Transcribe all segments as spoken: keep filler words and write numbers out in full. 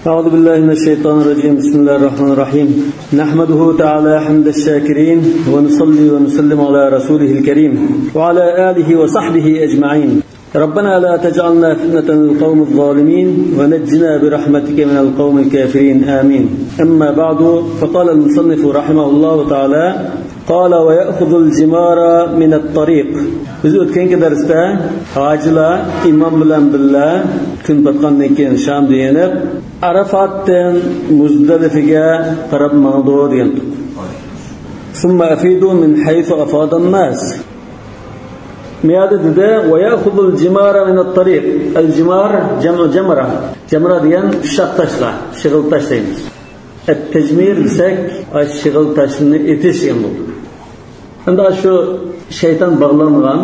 أعوذ بالله من الشيطان الرجيم. بسم الله الرحمن الرحيم. نحمده تعالى حمد الشاكرين، ونصلي ونسلم على رسوله الكريم، وعلى آله وصحبه أجمعين. ربنا لا تجعلنا فتنة للقوم الظالمين، ونجنا برحمتك من القوم الكافرين. آمين. أما بعد، فقال المصنف رحمه الله تعالى، قال ويأخذ الجمار من الطريق. بىز ئۆتكەنكى دەرستە ھاجىلار ئىمام بىلەن بىللە كۈن پاتقاندىن كېيىن شامدا يېنىپ، ئارافاتتىن مۇزدەلىپىگە قاراپ ماڭىدۇ دېگەن. ثم أفيدوا من حيث أفاض الناس. مۇيەردە دېدى، ويأخذ الجمار من الطريق. الجمار جمع جمرة. جەمرە دېگەن ئۇششاق تاشلار، شېغىل تاش دەيمىز. ئەت-تەجمىر دېسەك، ئاشۇ شېغىل تاشنى ئېتىش دېگەن بولىدۇ. ئەمدى شۇ شەيتان باغلانغان،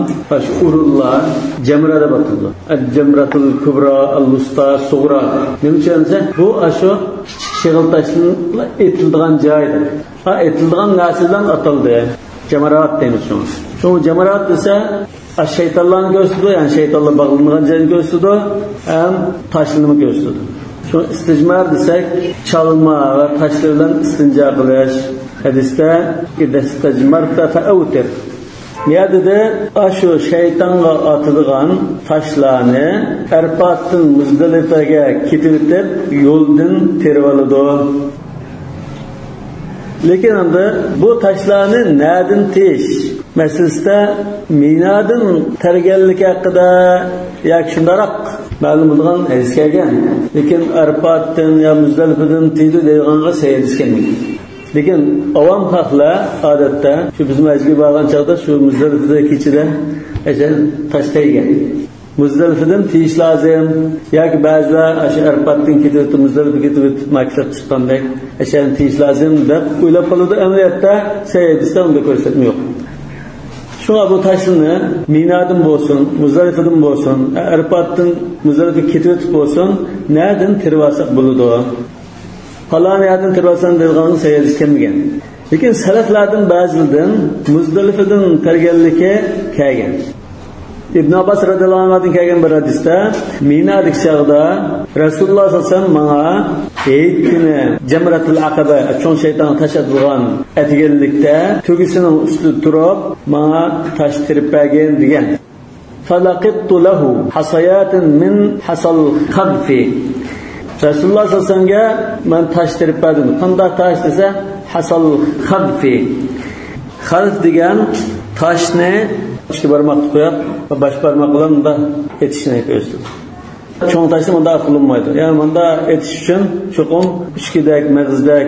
شۇ ئورۇنلار جەمرە دەپ ئاتىلىدۇ. ئەل-جەمرەتۇل كۇبرا، ئەل-ۋۇستا، سۇغرا. نېمە ئۈچۈن دېسە، بۇ ئاشۇ كىچىك شېغىل تاشلار ئېتىلىدىغان جايدۇر. ھا، ئېتىلىدىغان نەرسە بىلەن ئاتالدى. جەمرات دەيمىز شۇڭا. شۇڭا جەمرات دېسە، ئا، شەيتانلارنى كۆرسىتىدۇ، يەنى شەيتانلار باغلانغان جاينى كۆرسىتىدۇ، ھەم تاشلىرىمۇ كۆرسىتىدۇ. شۇ ئىستىجمار دېسەك، چالما ۋە تاشلار بىلەن ئىستىنجا قىلىش. ھەدىستە إذا استجمرت فأوتر. يا دېدى، ئاشۇ شەيتانغا ئاتىدىغان تاشلارنى ئەرپاتتىن مۇزدەلىپەگە كېتىۋېتىپ، يولدىن تېرىۋالىدۇ. لېكىن ئەمدى بۇ تاشلارنى نەدىن تېيىش مەسىلىسىدە مىنادىن تەرگەنلىكى ھەققىدە ياكى شۇنداقراق مەلۇم بولىدىغان ھەدىس كەلگەن. لېكىن ئەرپاتتىن يا مۇزدەلىپىدىن تېيىدۇ دەيدىغانغا سەھىھ ھەدىس كەلمىگەن. لېكىن ئاۋام خەقلەر ئادەتتە شۇ بىزمۇ ھەجگە بارغان چاغدا شۇ مۇزدەلىپىدە كېچىدە ئەشەدە تاش تەيگەن. مۇزدەلىفىدىن تېيىش لازىم. ياكى بەزىلەر ئاشۇ ئەرپاتتىن كېتىۋېتىپ، مۇزدەلىفىگە كېتىۋېتىپ، ماكىسلاپ چىققاندەك، ئەشەدىن تېيىش لازىم دەپ ئويلاپ قالىدۇ. ئەمەلىيەتتە سەھىھ ھەدىستە ئۇنداق كۆرسەتمە يوق. شۇڭا بۇ تاشلىرىنى مىنادىن بولسۇن، مۇزدەلىفىدىن بولسۇن، ئەرپاتتىن مۇزدەلىفىگە كېتىۋېتىپ بولسۇن، نەدىن تېرىۋالساق بولىدۇ. پالان يەردىن تېرىۋالسام دەيدىغان سەھىھ ھەدىس كەلمىگەن. لېكىن سەلەفلەردىن بەزىلىرىدىن مۇزدەلىفىدىن تەرگەنلىكى كەلگەن. ئىبن ئابباس رەزىياللاھۇ ئەنھۇدىن كەلگەن بىر ھەدىستە، مىنادىكى چاغدا رەسۇلۇللاھ سەللەللاھۇ ئەلەيھى ۋەسەللەم ماڭا ھېيت كۈنى جەمرەتۇل ئەقەبە، چوڭ شەيتانغا تاش ئاتىدىغان ئەتىگەنلىكتە تۆگىسىنىڭ ئۈستىدە تۇرۇپ، ماڭا تاش تېرىپ بەرگىن دېگەن. فلقطت له حصيات من حصى الخذف. رەسۇلۇللاھ سەللەللاھۇ ئەلەيھى ۋەسەللەمگە مەن تاش تېرىپ بەردىم. قانداق تاش دېسە، حصى الخذف. خەلف دېگەن تاشنى ئىككى بارماقنى قويۇپ، باش بارماق بىلەن مۇنداق ئېتىشنى كۆرسىتىدۇ. چوڭ تاشنى مۇنداق قىلىنمايدۇ. يەنى مۇنداق ئېتىش ئۈچۈن چوقۇم ئۈچكىدەك، مېغىزدەك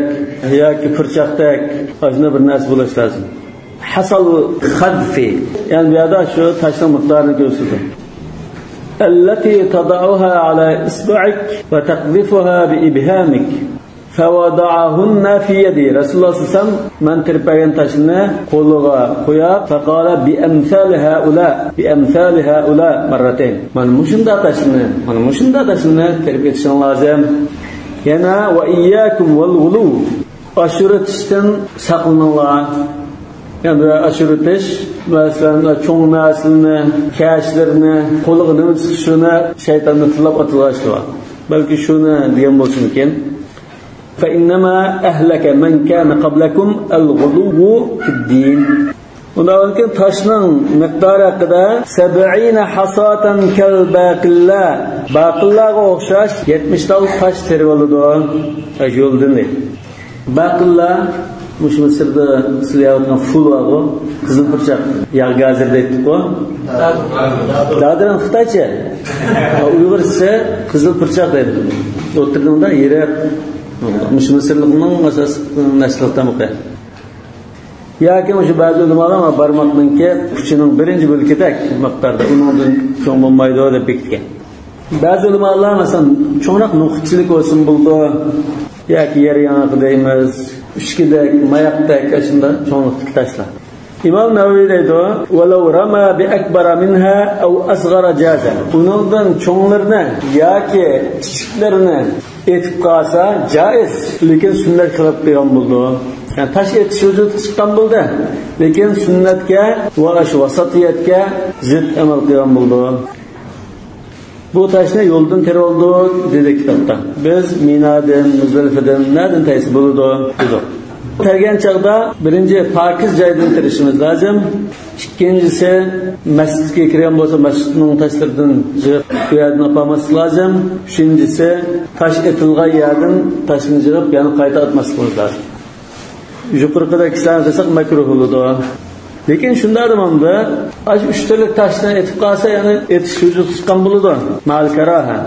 ياكى پۇرچاقتەك ئاشۇنداق بىر نەرسە بولۇشى لازىم. حصى الخذف، يەنى بۇ يەردە شۇ تاشنىڭ مىقدارىنى كۆرسىتىدۇ. التي تضعها على إصبعك وتقذفها بإبهامك. فوضعهن في يدي. رەسۇلۇللاھ سەللەللاھۇ ئەلەيھى ۋەسەللەم مەن تېرىپ بەرگەن تاشنى قولىغا قويۇپ، فقال بأمثال هؤلاء، بأمثال هؤلاء مرتين. مانا مۇشۇنداق تاشنى، مانا مۇشۇنداق تاشنى تېرىپ ئېتىشىڭ لازىم. يەنە وإياكم والغلو. ئاشۇرۇتۇشتىن ساقلىنىڭلار. يەنى ئاشۇرۇتۇش، مەسىلەن، چوڭ نەرسىلەرنى، كەشلىرىنى، قولىغا نېمە چىقسا شۇنى شەيتاننى تىللاپ ئاتىدىغان ئىشى بار. بەلكى شۇنى دېگەن بولسىمىكىن. فإنما أهلك من كان قبلكم الغلو في الدين. ئۇنداق بولغاندىكىن تاشنىڭ مىقدارى ھەققىدە سەبئىنە ھاساتەن كەل باقىللا. باقىللاغا ئوخشاش يەتمىش تال تاش تېرىۋالىدۇ. ئاشۇ يولدىن دەيدۇ. باقىللا، مۇشۇ مىسىردا سىلەۋاتقان فۇل بارغۇ، قىزىل پۇرچاق، ياغ گازىر دەيتتۇققۇ. دادىران خىتايچە. ئۇيغۇرچىسى قىزىل پۇرچاق دەيدۇ. ئوتتۇرىدا يىراق. مۇشۇ مىسىرلىقنىڭ ئاساسلىق نەشلىق تامىقى. ياكى مۇشۇ بەزى ئۆلىمالار بارماقنىڭكى ئۇچىنىڭ بىرىنچى بۆلىكىدەك مىقداردا، ئۇنىڭدىن چوڭ بولمايدۇ دەپ بېكىتكەن. بەزى ئۆلىمالار، مەسىلەن، چوڭراق نوقۇتچىلىك بولسۇن بولىدۇ، ياكى يەر ياڭىقى دەيمىز، ئۈچكىدەك، ماياقتەك، ئاشۇنداق چوڭلۇقتىكى تاشلار. ئىمام نەۋەۋى دەيدۇ، ولو رمى بأكبر منها أو أصغر جاز. ئۇنىڭدىن چوڭلىرىنى ياكى كىچىكلىرىنى ئېتىپ قالسا جائىز، لېكىن سۈننەتكە خىلاپ قىلغان بولىدۇ. يەنى تاش ئېتىش ۋۇجۇدقا چىققان بولدى، لېكىن سۈننەتكە ۋە شۇ ۋاساتىيەتكە زىت ئەمەل قىلغان بولىدۇ. بۇ تاشنى يولدىن تېرىۋالدۇق دېدى كىتابتا. بىز مىنادىن، مۇزدەلىفىدىن نەدىن تەرسە بولىدۇ دېدۇق. تەرگەن چاغدا بىرىنچى پاكىز جايدىن تېرىشىمىز لازىم. ئىككىنچىسى، مەسچىتكە كىرگەن بولسا، مەسچىتنىڭ تاشلىرىدىن يىغىپ، ئۇ يەردىن ئاپارماسلىق لازىم. ئۈچىنچىسى، تاش ئېتىلغان يەردىن تاشنى يىغىپ، يەنە قايتا ئاتماسلىقىمىز لازىم. يۇقىرىقىدەك ئىشلارنى قىلساق مەكرۇھ بولىدۇ. لېكىن شۇنداق دېمەمدۇ، ئاشۇ ئۈچ تۈرلۈك تاشنى ئېتىپ قالسا، يەنە ئېتىش ۋۇجۇدقا چىققان بولىدۇ. مەئەل كاراھە.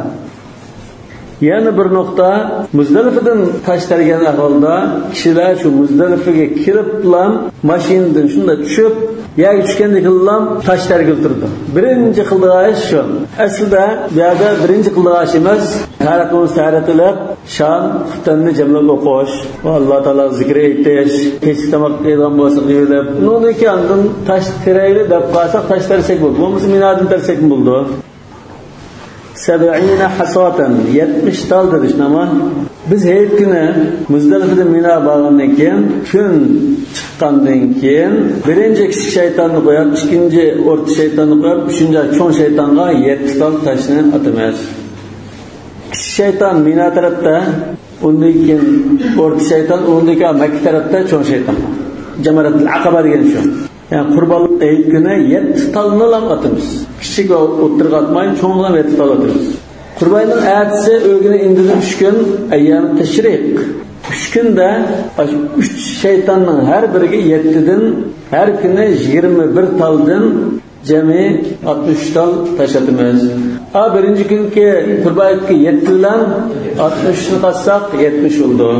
يەنە بىر نۇقتا، مۇزدەلىفىدىن تاش تەرگەن ئەھۋالدا كىشىلەر شۇ مۇزدەلىفىگە كېلىپلا ماشىنىدىن شۇنداق چۈشۈپ، يەرگە چۈشكەندىكىنلا تاش تەرگىلى تۇرىدۇ. بىرىنچى قىلىدىغان ئىش شۇ. ئەسلىدە بۇ يەردە بىرىنچى قىلىدىغان ئىش ئەمەس، تەھارەت بولمىسا تەھارەت قىلىپ، شام، خۇپتەننى جەملەپ ئوقۇش، ئاللا تائالاغا زىكىر ئېيتىش، كەچلىك تاماق يەيدىغان بولسا يېيىپ، ئۇنىڭدىن كېيىن ئاندىن تاش تېرەيلى دەپ قالساق، تاش تەرسەك بولىدۇ. بولمىسا مىنادىن تەرسەكمۇ بولىدۇ. سبعين حصاة، يەتمىش تال دېدى شۇنداقمۇ؟ بىز ھېيت كۈنى مۇزدەلىپىدىن مىنا بارغاندىن كېيىن، كۈن چىققاندىن كېيىن، بىرىنچى كىچىك شەيتاننى قويۇپ، ئىككىنچى ئورتا شەيتاننى قويۇپ، ئۈچىنچى چوڭ شەيتانغا يەتتە تال تاشنى ئاتىمىز. كىچىك شەيتان مىنا تەرەپتە، ئۇندىن كېيىن ئورتا شەيتان، ئۇندىن كېيىن مەككە تەرەپتە چوڭ شەيتان. جەمرەتۇل ئەقەبە دېگەن شۇ. يەنى قۇربانلىق ھېيت كۈنى يەتتە تالنىلا ئاتىمىز. كىچىك ۋە ئوتتۇرىغا ئاتماي، چوڭغا يەتتە تال ئاتىمىز. قۇرباننىڭ ئەتىسى ئۆگۈنى ئىندىدىن ئۈچ كۈن، ئەييام تەشرىق. ئۈچ كۈندە ئاشۇ ئۈچ شەيتاننىڭ ھەر بىرىگە يەتتىدىن، ھەر كۈنى يىگىرمە بىر تالدىن جەمئىي ئاتمىش ئۈچ تال تاش ئاتىمىز. ئا، بىرىنچى كۈنكى قۇربان ھېيتقا يەتتە بىلەن ئاتمىش ئۈچنى قاتساق، يەتمىش بولىدۇ.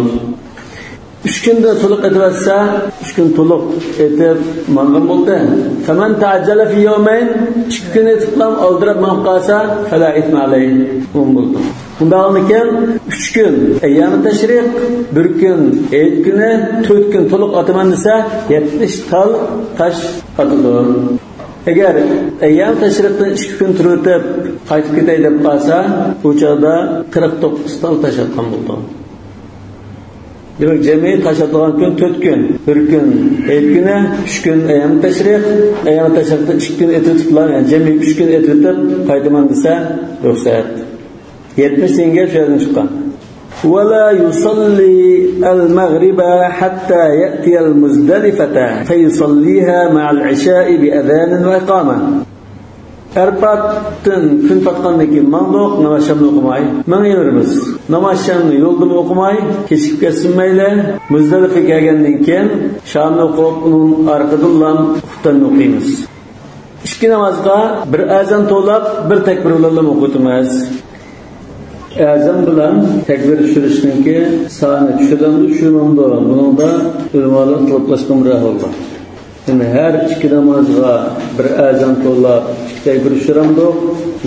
ئۈچ كۈندە تولۇق ئېتىۋەتسە، ئۈچ كۈن تولۇق ئېتىپ ماڭغان بولدى. فمن تعجل في يومين، ئىككى كۈن ئېتىپلا ئالدىراپ مېڭىپ قالسا، فلا إثم عليه، ئۇنىڭ بولىدۇ. بۇنداقمىكەن، ئۈچ كۈن ئەييامى تەشرىق، بىر كۈن ھېيت كۈنى، تۆت كۈن تولۇق ئاتىمەن دېسە، يەتمىش تال تاش ئاتىدۇ. ئەگەر ئەييامى تەشرىقتىن ئىككى كۈن تۇرۇۋېتىپ قايتىپ كېتەي دەپ قالسا، ئۇ چاغدا قىرىق توققۇز تال تاش ئاتقان بولىدۇ. دېمەك، جەمئىي تاش ئاتىدىغان كۈن تۆت كۈن. بىر كۈن ھېيت كۈنى، ئۈچ كۈن ئەييام تەشرىق، ئەييام تەشرىقتا ئىككى كۈن ئېتىۋېتىپلا، يەنى جەمئىي ئۈچ كۈن ئېتىۋېتىپ قايتىمەن دېسە، رۇخسەت. يەتمىش دېگەن گەپ شۇ يەردىن چىققان. ولا يصلي المغرب حتى يأتي المزدلفة فيصليها مع العشاء بأذان وإقامة. ئەرپاتتىن كۈن پاتقاندىن كېيىن ماڭدۇق، ناماز شامنى ئوقۇماي مېڭىۋېرىمىز. ناماز شامنى يولدىمۇ ئوقۇماي، كېچىكىپ كەتسىمۇ مەيلى، مۇزدەلىپىگە كەلگەندىن كېيىن شامنى ئوقۇپ، ئۇنىڭ ئارقىدىنلا خۇپتەننى ئوقۇيمىز. ئىككى نامازغا بىر ئەزان توۋلاپ، بىر تەكبىر بىلەنلا ئوقۇتىمىز. ئەزان بىلەن تەكبىر چۈشۈرۈشنىڭكى سانى چۈشۈرۈلەمدۇ، چۈشۈرۈلمەمدۇ؟ بۇنىڭدا ئۆلىمالار ئىختىلاپلاشقان بىر ئەھۋال بار. يەنى ھەر ئىككى نامازغا بىر ئەزان توۋلاپ، ئىككى تەكبىر چۈشۈرەمدۇق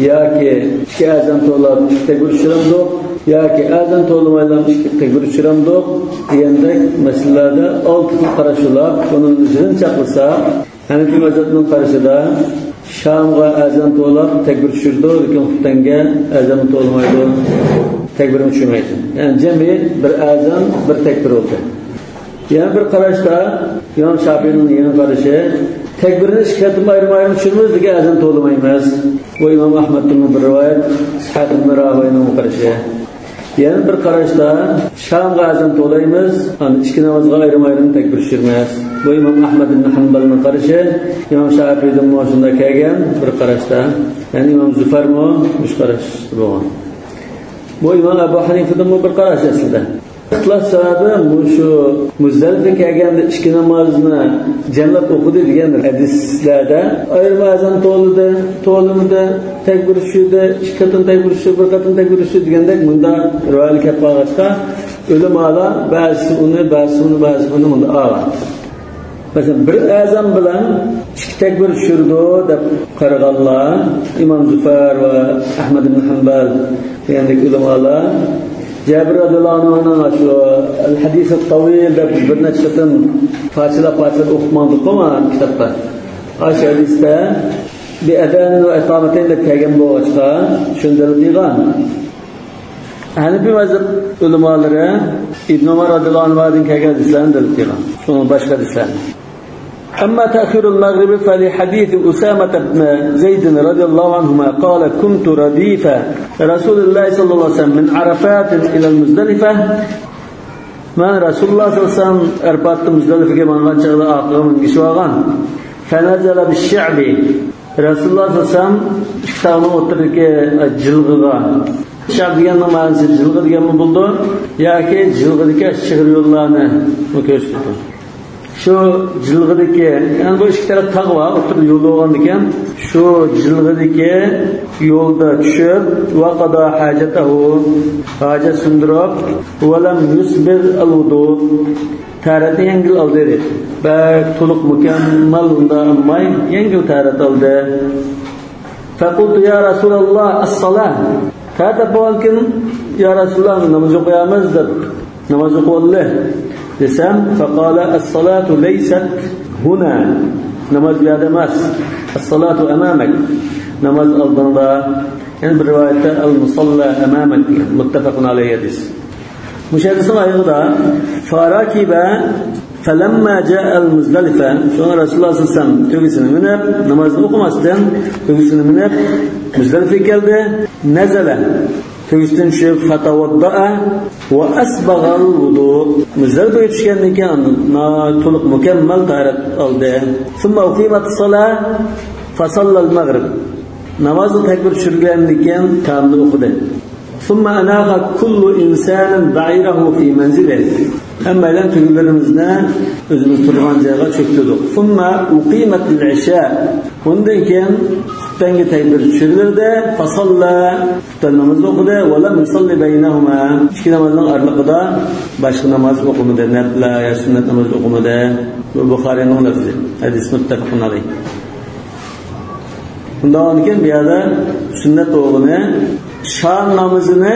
ياكى ئىككى ئەزان توۋلاپ، ئىككى تەكبىر چۈشۈرەمدۇق ياكى ئەزان توۋلىمايلا ئىككى تەكبىر چۈشۈرەمدۇق دېگەندەك مەسىلىلەردە ئالتە خىل قاراش بولۇپ، بۇنىڭ ئىزىدىن چاقلىسا، ھەنىپىي مەزھەپنىڭ قارىشىدا شامغا ئەزان توۋلاپ تەكبىر چۈشۈرىدۇ، لېكىن خۇپتەنگە ئەزان توۋلىمايدۇ، تەكبىرمۇ چۈشۈرمەيدۇ. يەنى جەمئىي بىر ئەزان، بىر تەكبىر بولدى. يەنە بىر قاراشتا ئىمام شاپىئىنىڭ يەنە قارىشى، تەكبىرنى ئىككى قېتىم ئايرىم-ئايرىم چۈشۈرىمىز، لېكىن ئەزان توۋلىمايمىز. بۇ ئىمام ئەھمەدنىڭ بىر رىۋايەت، ئىسھاق ئىبن راھوەينىڭ قارىشى. يەنە بىر قاراشتا، شامغا ئەزان توۋلايمىز، ئاندىن ئىككى نامازغا ئايرىم-ئايرىم تەكبىر چۈشۈرىمىز. بۇ ئىمام ئەھمەد ئىبن ھەمبەلنىڭ قارىشى، ئىمام شاپىئىدىنمۇ شۇنداق كەلگەن بىر قاراشتا. يەنى ئىمام زۇفەرمۇ مۇشۇ قاراشتا بولغان. بۇ ئىمام ئەبۇ ھەنىفىدىنمۇ بىر قاراش ئەسلىدە. ئىختىلاپ سەۋەبى مۇشۇ مۇزدەلىپە كەلگەندە ئىككى نامازنى جەملەپ ئوقۇدى دېگەن ھەدىسلەردە ئايرىم ئەزان توۋلىدى، توۋلىمىدى، تەكبىر چۈشۈردى، ئىككى قېتىم تەكبىر چۈشۈردى، بىر قېتىم تەكبىر چۈشۈردى دېگەندەك مۇنداق رىۋايەتلەر كەپ قالغاچقا، ئۆلىمالار بەزىسى ئۇنى، بەزىسى ئۇنى، بەزىسى بۇنى مۇنداق ئاۋۇ. مەسىلەن، بىر ئەزان بىلەن ئىككى تەكبىر چۈشۈرىدۇ دەپ قارىغانلار ئىمام زۇفەر ۋە ئەھمەد ئىبن ھەمبەل دېگەندەك ئۆلىمالار جابىر رەزىياللاھۇ ئەنھۇنىڭ شۇ ئەل ھەدىسۇت تەۋىل دەپ بىر نەچچە قېتىم پارچىلاپ-پارچىلاپ ئوقۇپ ماڭدۇققۇ مانا كىتابتا. ئاشۇ ھەدىستە بىئەزانىن ۋە ئىقامەتەين دەپ كەلگەن بولغاچقا، شۇنى دەلىل قىلغان. ھەنىپىي مەزھەپ ئۆلىمالىرى ئىبن ئۆمەر رەزىياللاھۇ ئەنھۇدىن كەلگەن ھەدىسلەرنى دەلىل قىلغان. شۇنىڭ باشقا ھەدىسلەرنى. أما تأخير المغرب فلحديث أسامة بن زيد رضي الله عنهما قال: كنت رديف رسول الله صلى الله عليه وسلم من عرفات إلى المزدلفة. مەن رەسۇلۇللاھ سەللەللاھۇ ئەلەيھى ۋەسەللەم ئەرپاتتىن مۇزدەلىفىگە ماڭغان چاغدا ئارقىغا مىنگۈزۈپ ئالغان. فنزل بالشعب. رەسۇلۇللاھ سەللەللاھۇ ئەلەيھى ۋەسەللەم ئىككى تاغنىڭ ئوتتۇرىدىكى جىلغىغا. شەئب دېگەننىڭ مەنىسى جىلغا دېگەنمۇ بولىدۇ ياكى جىلغىدىكى چىغىر يوللارنى كۆرسىتىدۇ. شۇ جىلغىدىكى، يەنى بۇ ئىككى تەرەپ تاغ بار، ئوتتۇرىدا يول بولغاندىكىن، شۇ جىلغىدىكى يولدا چۈشۈپ، ۋەقەزا ھاجەتەھۇ، ھاجەت سۇندۇرۇپ، ۋەلەم يۇسبىغ ئەلۋۇدۇ، تەھارەتنى يەڭگىل ئالدى دەيدۇ. بەك تولۇق مۇكەممەل ئۇنداق ئالماي، يەڭگىل تەھارەت ئالدى. فقلت يا رسول الله الصلاة. تەھارەت بولغاندىكىن، يا رەسۇلۇللاھ، ناماز ئوقۇيمىز دەپ، ناماز ئوقۇۋالدى دېسەم، فقال الصلاة ليست هنا. ناماز بۇ يەردە ئەمەس. الصلاة أمامك. ناماز ئالدىڭدا. يەنە بىر رىۋايەتتە المصلى أمامك دېگەن. مۇتتەپەقۇن ئەلەيھى ھەدىس. مۇشۇ ھەدىسنىڭ ئايىغىدا فركب فلما جاء المزدلفة، شۇڭا رەسۇلۇللاھ سەللەللاھۇ ئەلەيھى ۋەسەللەم تۆگىسىنى مىنىپ، نامازنى ئوقۇماستىن، تۆگىسىنى مىنىپ، مۇزدەلىفىگە كەلدى. نزل، تۆگىسىدىن چۈشۈپ، فتوضأ وأسبغ الوضوء. مۇزدەلىفىگە چۈشكەندىن كېيىن ئاندىن ناھايىتى تولۇق مۇكەممەل تاھارەت ئالدى. ثم أقيمت الصلاة فصلى المغرب. نامازغا تەكبىر چۈشۈرگەندىن كېيىن تامنى ئوقۇدى. ثم أناخ كل إنسان بعيره في منزله. ھەممەيلەن تۆگىلىرىمىزنى ئۆزىمىز تۇرغان جايغا چۆكتۈردۇق. ثم أقيمت العشاء. ئۇندىن كېيىن خۇپتەنگە تەكبىر چۈشۈرۈلدى. فصلى. خۇپتەن نامازىنى ئوقۇدى. ولم يصل بينهما. ئىككى نامازنىڭ ئارىلىقىدا باشقا ناماز ئوقۇمىدى. نەپلە يا سۈننەت ناماز ئوقۇمىدى. بۇ بۇخارىينىڭ لەپزى. ھەدىس مۇتتەپەقۇن ئەلەيھ. ئۇنداق بولغاندىكىن، بۇ يەردە سۈننەت بولغىنى، شام نامىزىنى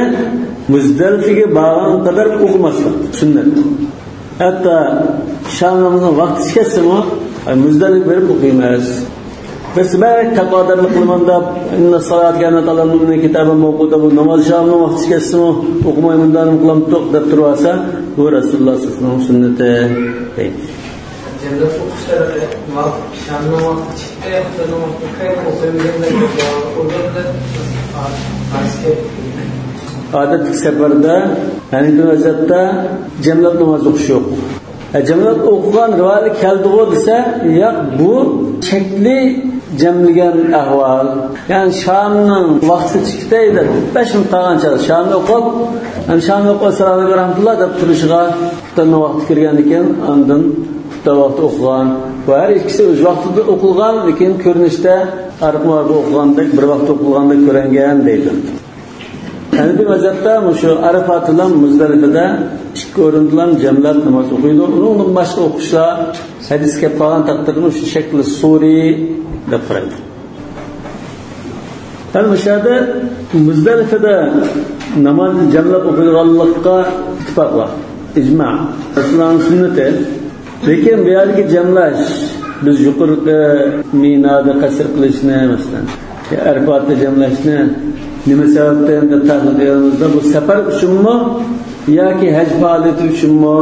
مۇزدەلىپىگە بارغان قەدەر ئوقۇماسلىق سۈننەت. ھەتتا شام نامىزىنىڭ ۋاقتى كەتسىمۇ، ئاي، مۇزدەلىپىگە بېرىپ ئوقۇيمىز. بىرسى بەك تەقۋادارلىق قىلىمەن دەپ، إن الصلاة كانت على المؤمنين كتابا موقوتا، بۇ ناماز شامنىڭ ۋاقتى كەتسىمۇ ئوقۇمايمەن، داۋام قىلامتۇق دەپ تۇرۇۋالسا، بۇ رەسۇلۇللاھ سەللەللاھۇ ئەلەيھى ۋەسەللەمنىڭ سۈننىتى دەيمىز. جەملەپ ئوقۇش تەرىپى ۋاقىت، شامنىڭ ۋاقتى چىقتى، خۇتەننىڭ ۋاقتى كەينى ئوقۇيمىز دەپ، ئۇلار بىلەن ئادەتتىكى سەپەردە، يەنى بۇ ۋەزىيەتتە جەملەپ ناماز ئوقۇش يوق. ھە، جەملەپ ئوقۇغان رىۋايەت كەلدىغۇ دېسە، ياق، بۇ شەكلى جەملىگەن ئەھۋال. يەنى شامنىڭ ۋاقتى چىقتى دەپ، بەش مىنۇت قالغان چاغدا شامنى ئوقۇپ، ھەم شامنى ئوقۇپ، ئەسسالامۇ ئەلەيكۇم ۋە رەھمەتۇللاھ دەپ تۇرۇشىغا، خۇتەننىڭ ۋاقتى كىرگەندىن كېيىن ئاندىن خۇتەن ۋاقتى ئوقۇغان ۋە ھەر ئىككىسى ئۆز ۋاقتىدا ئوقۇلغان، لېكىن كۆرۈنۈشتە ئارقىمۇ ئارقا ئوقۇلغاندەك، بىر ۋاقىتتا ئوقۇلغاندەك كۆرۈنگەن دەيدۇ. ھەنەفىي مەزھەپتە مۇشۇ ئەرەفات بىلەن مۇزدەلىپىدە ئىككى ئورۇندىلا جەملەپ ناماز ئوقۇيدۇ. ئۇنىڭدىن باشقا ئوقۇشلار ھەدىس كەپ قالغان تەقدىردىمۇ شۇ شەكلى سورى دەپ قارايدۇ. ھەم مۇشۇ يەردە مۇزدەلىپىدە نامازنى جەملەپ ئوقۇيدىغانلىققا ئىتتىپاق بار. ئىجما. رەسۇلۇللاھنىڭ سۈننىتى. لېكىن بۇ يەردىكى جەملەش، بىز يۇقىرىقى مىنادا قەسر قىلىشنى، مەسىلەن، ئەرپاتتا جەملەشنى نېمە سەۋەبتىن دەپ تەھلىل قىلغىنىمىزدا، بۇ سەپەر ئۈچۈنمۇ ياكى ھەج پائالىيىتى ئۈچۈنمۇ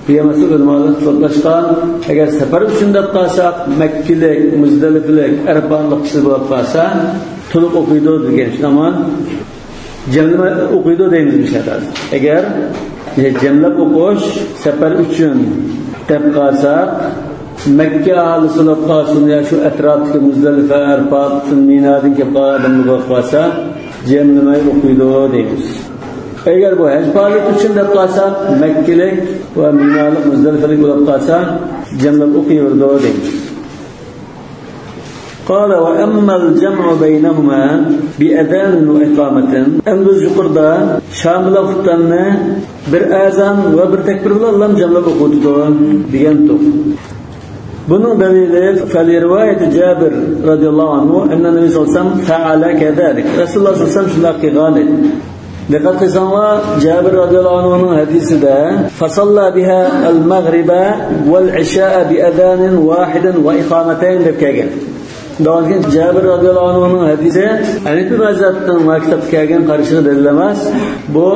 دېگەن مەسىلە ئۆلىمالار ئىختىلاپلاشقان. ئەگەر سەپەر ئۈچۈن دەپ قالساق، مەككىلىك، مۇزدەلىپىلىك، ئەرپاتلىق كىشى بولۇپ قالسا، تولۇق ئوقۇيدۇ دېگەن، شۇنداقمۇ؟ جەملىمە ئوقۇيدۇ دەيمىز بىز ھازىر. ئەگەر جەملەپ ئوقۇش سەپەر ئۈچۈن دەپ قالساق، مەككە ئاھالىسى بولۇپ قالسۇن يا شۇ ئەتراپتىكى مۇزدەلىپە، ئەرپات، مىنادىن كېلىپ قالغان ئادەملەر بولۇپ قالسا، جەملىمەي ئوقۇيدۇ دەيمىز. ئەگەر بۇ ھەج پائالىيىتى ئۈچۈن دەپ قالساق، مەككىلىك ۋە مىنالىق، مۇزدەلىپىلىك بولۇپ قالسا، جەملەپ ئوقۇيۋېرىدۇ دەيمىز. قال: وأما الجمع بينهما بأذان وإقامة. ئەمدى بىز يۇقىرىدا شام بىلەن خۇتەننى بىر ئەزان ۋە بىر تەكبىر بىلەن جەملەپ ئوقۇۋېتىدۇ دېگەنتۇق. بۇنىڭ دەلىلى فلرواية جابر رضي الله عنه أن النبي صلى الله عليه وسلم فعل كذلك. رەسۇلۇللاھ سەللەللاھۇ ئەلەيھى ۋەسەللەم شۇنداق قىلغان ئىدى. دىققەت قىلساڭلار، جابىر رەزىياللاھۇ ئەنھۇنىڭ ھەدىسىدە فصلى بها المغرب والعشاء بأذان واحد وإقامتين دەپ كەلگەن. داۋامكى جابىر رەزىياللاھۇ ئەنھۇنىڭ ھەدىسى ھەنەفىي مەزھەپنىڭ مانا كىتابتا كەلگەن قارىشىغا دەلىل ئەمەس. بۇ،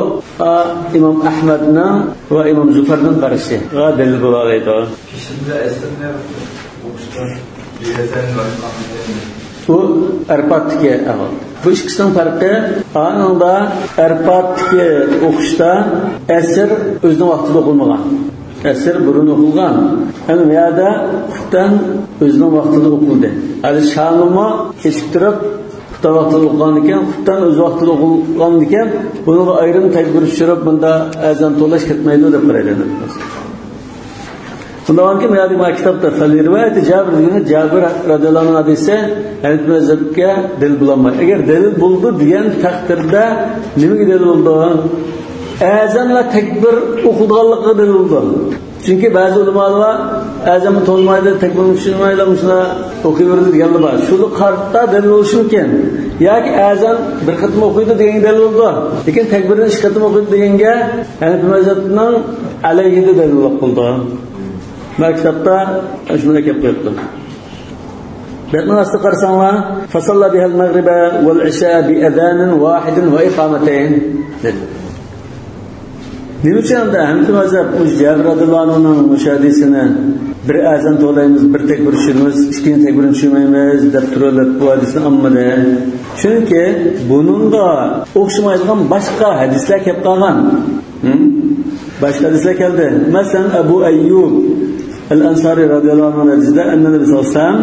ئا، ئىمام ئەھمەدنىڭ ۋە ئىمام زۇفەرنىڭ قارىشىغا دەلىل بولالايدۇ. بأذان وإقامتين. بۇ ئەرپاتتىكى ئەھۋال. بۇ ئىككىسىنىڭ پەرقى، ئانىڭدا ئەرپاتتىكى ئوقۇشتا ئەسىر ئۆزىنىڭ ۋاقتىدا ئوقۇلمىغان. ئەسىر بۇرۇن ئوقۇلغان. ئەمما بۇ يەردە خۇپتەن ئۆزىنىڭ ۋاقتىدا ئوقۇلدى. ھەلى شامىمۇ كېچىكتۈرۈپ، خۇپتەن ۋاقتىدا ئوقۇغاندىكىن، خۇپتەن ئۆز ۋاقتىدا ئوقۇلغاندىكىن، بۇنىڭغا ئايرىم تەكبىر چۈشۈرۈپ، بۇندا ئەزان توۋلاش كەتمەيدۇ دەپ قارايدۇ. بۇنداق بولغانكى، مۇنادى ما كىتابتا، فلرواية جابر دېگەن جابىر رەزىياللاھۇ ئەنھۇ ھەدىسى ھەنەفىي مەزھەپكە دەلىل بولالمايدۇ. ئەگەر دەلىل بولىدۇ دېگەن تەقدىردە نېمىگە دەلىل بولىدۇ؟ ئەزان ۋە تەكبىر ئوقۇلىدىغانلىقىغا دەلىل بولىدۇ. چۈنكى بەزى ئۆلىمالار بار، ئەزان توۋلىمايدۇ، تەكبىر چۈشۈرمەيدۇ، مۇشۇنداق ئوقۇيۋېرىدۇ دېگەنلەر بار. شۇنىڭغا قارىتا دەلىل بولۇشى مۇمكىن. ياكى ئەزان بىر قېتىم ئوقۇيدۇ دېگەنگە دەلىل بولىدۇ. لېكىن تەكبىرنى ئىككى قېتىم ئوقۇيدۇ دېگەنگە ھەنەفىي مەزھەپنىڭ ئەلەيھىدە دەلىللىق بولىدۇ. مانا كىتابتا شۇنداق گەپ قويۇپتۇ. بەتنىڭ ئاستىغا قارىساڭلار، فصلى بها المغرب والعشاء بأذان واحد وإقامتين دېدى. نېمە ئۈچۈن ئەمدى ھەنەفىي مەزھەپ مۇشۇ جابىر رەزىياللاھۇ ئەنھۇنىڭ مۇشۇ ھەدىسىنى بىر ئەزان توۋلايمىز، بىر تەكبىر چۈشۈرىمىز، ئىككىنچى تەكبىرنى چۈشۈرمەيمىز دەپ تۇرۇۋېلىپ بۇ ھەدىسنى ئالمىدى؟ چۈنكى بۇنىڭغا ئوخشىمايدىغان باشقا ھەدىسلەر كەپ قالغان. ھىم؟ باشقا ھەدىسلەر كەلدى. مەسىلەن، ئەبۇ ئەييۇب ئەل ئەنسارى رەزىياللاھۇ ئەنھۇ ھەدىسىدە، أن النبي صلى الله عليه وسلم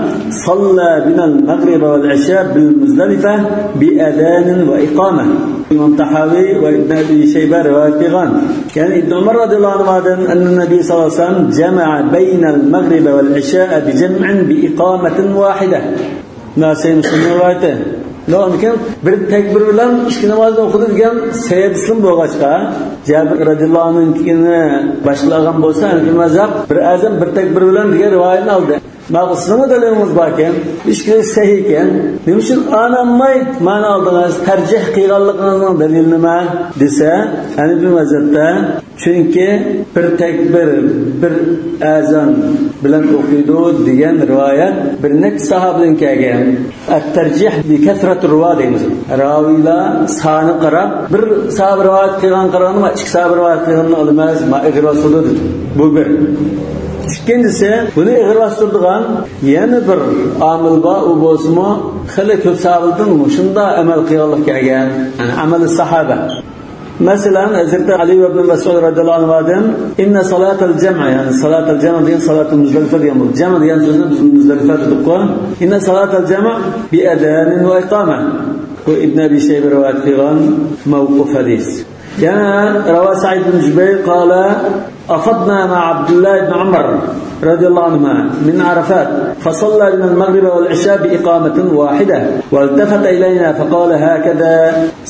صلى بنا المغرب والعشاء بالمزدلفة بأذان وإقامة. ئىمام تاھاۋى ۋە ئىبن ئەبى شەيبە رىۋايەت قىلغان. يەنى ئىبن ئۆمەر رەزىياللاھۇ ئەنھۇمادىن، أن النبي صلى الله عليه وسلم جمع بين المغرب والعشاء بجمع بإقامة واحدة. نەسەئى، مۇسلىمنىڭ رىۋايىتى. ئۇنىڭدىن كېيىن بىر تەكبىر بىلەن ئىككى نامازنى ئوقۇدى دېگەن سەۋەبىسىمۇ بولغاچقا، جابىر رەزىياللاھۇ ئەنھۇنىڭكىنى باشلىغان بولسا، ھەنەفىي مەزھەپ بىر ئەزان بىر تەكبىر بىلەن دېگەن رىۋايەتنى ئالدى. ماقۇل، سىزنىڭمۇ دەلىلىڭىز باركەن، ئىككىسى سەھىھكەن، نېمە ئۈچۈن ئانى ئالماي مانى ئالدىڭىز؟ تەرجىھ قىلغانلىقىڭىزنىڭ دەلىلى نېمە دېسە، ھەنەفىي مەزھەپتە چۈنكى بىر تەكبىر، بىر ئەزان بىلەن ئوقۇيدۇ دېگەن رىۋايەت بىر نەچچە ساھابىدىن كەلگەن. الترجيح بكثرة الرواة دەيمىز. راۋىيلار سانىغا قاراپ، بىر ساھابە رىۋايەت قىلغان قارىغاندا، ما ئىككى ساھابە رىۋايەت قىلغاننى ئالىمىز، ما ئېغىر باستۇرىدۇ دېدى. بۇ بىر. ئىككىنچىسى، بۇنى ئېغىر باستۇرىدىغان يەنە بىر ئامىل بار، ئۇ بولسىمۇ خېلى كۆپ ساھابىدىن مۇشۇنداق ئەمەل قىلغانلىق كەلگەن، يەنى ئەمەل ساھابە. مەسىلەن، ھەزرىتى ئەلى ئىبن مەسئۇد رەزىياللاھۇ ئەنھۇدىن، إن صلاة الجمع، يەنى صلاة الجمع دېگەن صلاة المزدلفة دېگەن بولىدۇ. جەمع دېگەن سۆزنى بىز مۇزدەلىفە دېدۇققۇ. إن صلاة الجمع بأذان وإقامة. بۇ ئىبن ئەبى شەيبە رىۋايەت قىلغان مەۋقۇف ھەدىس. يەنە رەۋا سەئىد بىن جۇبەير قال، أفضنا مع عبد الله بن عمر رضي الله عنهما من عرفات، فصلى بنا المغرب والعشاء بإقامة واحدة، والتفت إلينا فقال، هكذا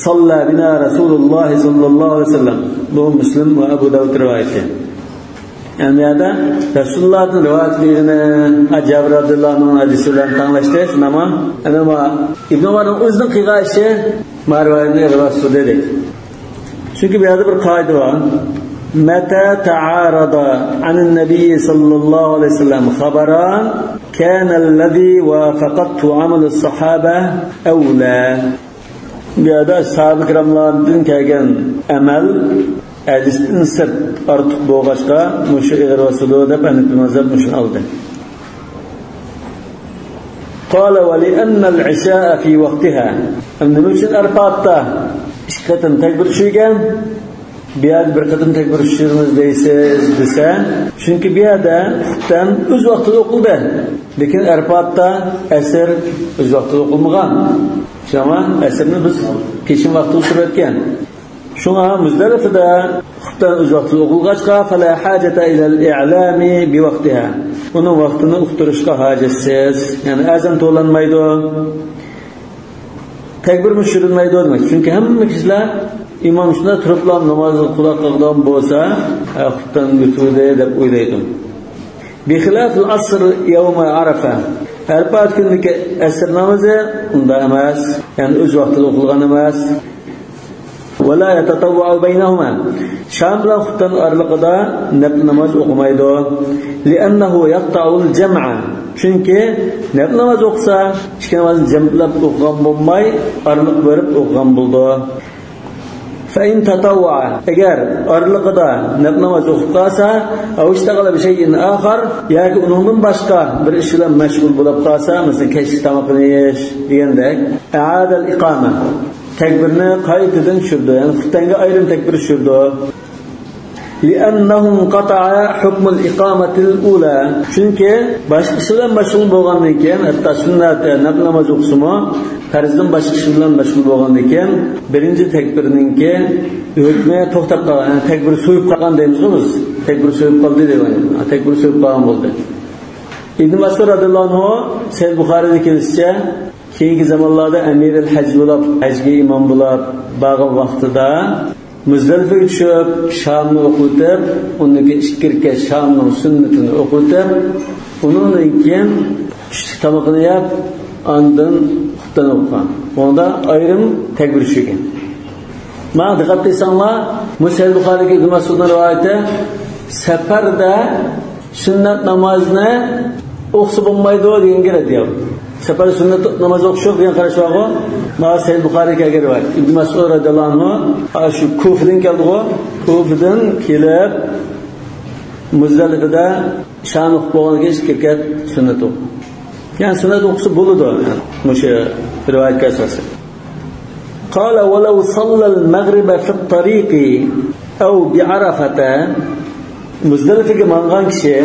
صلى بنا رسول الله صلى الله عليه وسلم. بۇ مۇسلىم ۋە ئەبۇ داۋۇد رىۋايىتى. يەنى بۇ يەردە رەسۇلۇللاھتىن رىۋايەت قىلغىنى، جابىر رەزىياللاھۇ ئەنھۇنىڭ ھەدىسى بىلەن تەڭلەشتى، شۇنداقمۇ؟ ئەنە بۇ ئىبن ئۆمەرنىڭ ئۆزىنىڭ قىلغان ئىشى ما رىۋايەتنى ئېغىر باستۇردى دەيدۇ. چۈنكى بۇ يەردە بىر قائىدە بار. متى تعارض عن النبي صلى الله عليه وسلم خبران كان الذي وافقته عمل الصحابة أولى. بۇ يەردە ساھابە كىراملاردىن كەلگەن ئەمەل ھەدىستىن سىرت، ئارتۇق بولغاچقا، مۇشۇ ئېغىر باسىدۇ دەپ ھەنەفىي مەزھەپ مۇشۇنى ئالدى. قال، ولأن العشاء في وقتها. نېمە ئۈچۈن ئەرپاتتا ئىككى قېتىم تەكبىر چۈشۈرگەن؟ بۇ يەردە بىر قېتىم تەكبىر چۈشۈرىمىز دەيسىز دېسە، چۈنكى بۇ يەردە خۇپتەن ئۆز ۋاقتىدا ئوقۇلدى. لېكىن ئەرپاتتا ئەسىر ئۆز ۋاقتىدا ئوقۇلمىغان. شۇڭا ئەسىرنى بىز پېشىن ۋاقتىدا تۇرۇۋەتكەن. شۇڭا مۇزدەلىفىدە خۇپتەن ئۆز ۋاقتىدا ئوقۇلغاچقا، فلا حاجة إلى الإعلام بوقتها. ئۇنىڭ ۋاقتىنى ئۇقتۇرۇشقا ھاجەتسىز. يەنى ئەزان توۋلانمايدۇ. تەكبىرمۇ چۈشۈرۈلمەيدۇ دېمەك. چۈنكى ھەممە كىشىلەر ئىمام شۇنداق تۇرۇپلا نامازغا قۇلاق قىلىدىغان بولسا، ھە، خۇپتەن ئۆتۈۋىدى دەپ ئويلايدۇ. بخلاف العصر يوم عرفة. ئەرپات كۈنىدىكى ئەسىر نامىزى ئۇنداق ئەمەس. يەنى ئۆز ۋاقتىدا ئوقۇلغان ئەمەس. ولا يتطوع بينهما. شام بىلەن خۇپتەن ئارىلىقىدا نەپلى ناماز ئوقۇمايدۇ. لأنه يقطع الجمع. چۈنكى نەپلى ناماز ئوقۇسا، ئىككى نامازنى جەملەپ ئوقۇغان بولماي، ئارىلىق بېرىپ ئوقۇغان بولىدۇ. فإن تطوع، ئەگەر ئارىلىقىدا نەپلى ناماز ئوقۇپ قالسا، أو اشتغل بشيء آخر، ياكى ئۇنىڭدىن باشقا بىر ئىش بىلەن مەشغۇل بولۇپ قالسا، مەسىلەن، كەچلىك تاماقنى يېيىش دېگەندەك، أعاد الإقامة، تەكبىرنى قايتىدىن چۈشۈرىدۇ، يەنى خۇپتەنگە ئايرىم تەكبىر چۈشۈرىدۇ. لأنه انقطع حكم الإقامة الأولى. چۈنكى باشقا ئىش بىلەن مەشغۇل بولغاندىن كېيىن، ھەتتا سۈننەت، نەپلى ناماز ئوقۇسىمۇ، پەرزدىن باشقا ئىش بىلەن مەشغۇل بولغاندىن كېيىن، بىرىنچى تەكبىرنىڭكى ھۆكمى توختاپ قالغان، يەنى تەكبىر سويۇپ قالغان دەيمىزغۇ بىز. تەكبىر سويۇپ قالدى دەيمىز. تەكبىر سويۇپ قالغان بولدى. ئىبن مەسئۇد رەزىياللاھۇ ئەنھۇ، سەھىھ بۇخارىدا كېلىشىچە، كېيىنكى زامانلاردا ئەمىرىل ھەج بولۇپ، ھەجگە ئىمام بولۇپ بارغان ۋاقتىدا، مۇزدەلىپىگە چۈشۈپ، شامنى ئوقۇۋېتىپ، ئۇندىن كېيىن ئىككى رەكەت شامنىڭ سۈننىتىنى ئوقۇۋېتىپ، ئۇنىڭدىن كېيىن چۈشلۈك تامىقىنى يەپ، ئاندىن خۇپتەن ئوقۇغان. ئۇنىڭدا ئايرىم تەكبىر چۈشۈرگەن. مانا دىققەت قىلساڭلار، مۇ سەھىھ بۇخارىدىكى ئىبن مەسئۇدنىڭ رىۋايىتى، سەپەردە سۈننەت نامازنى ئوقۇسا بولمايدۇ دېگەنگە رەددىيە. سەپەردە سۈننەت ناماز ئوقۇش يوق دېگەن قاراش بارغۇ. مانا سەھىھ بۇخارىدىكى ئەگەر رىۋايەت. ئىبن مەسئۇد رەزىياللاھۇ ئەنھۇ، ئا، شۇ كۇفىدىن كەلدىغۇ. كۇفىدىن كېلىپ، مۇزدەلىپىدە شام ئوقۇپ بولغاندىن كېيىن ئىككى رەكەت سۈننەت ئوقۇ. يەنى سۈننەت ئوقۇسا بولىدۇ، يەنى مۇشۇ رىۋايەتكە ئاساسەن. قال ولو صلى المغرب في الطريق أو بعرفة. مۇزدەلىپىگە ماڭغان كىشى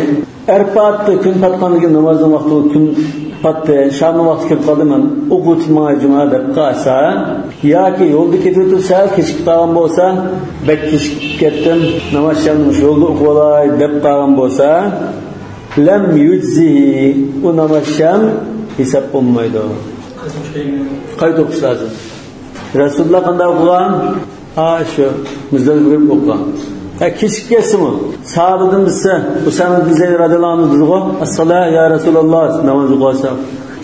ئەرپاتتا كۈن پاتقاندىن كېيىن، نامازنىڭ ۋاقتى، كۈن پاتتى، شامنىڭ ۋاقتى كىرىپ قالدى، مەن ئوقۇۋېتىپ ماڭاي جۇمۇ دەپ قالسا، ياكى يولدا كېتىۋېتىپ سەل كېچىكىپ قالغان بولسا، بەك كېچىكىپ كەتتىم، ناماز شامنى مۇشۇ يولدا ئوقۇۋالاي دەپ قالغان بولسا، لم يجزه، ئۇ ناماز شام ھېساب بولمايدۇ. قايتا ئوقۇش لازىم. رەسۇلۇللا قانداق ئوقۇغان؟ ھا، شۇ مۇزدەلىپىگە كىرىپ ئوقۇغان. ھە، كېچىكىپ كەتسىمۇ، ساھابىدىن بىرسى، ئۇسامە بىن زەيد رەزىياللاھۇ ئەنھۇ دېدىغۇ، ئەسسالا يا رەسۇلاللا، ناماز ئوقۇۋالساق.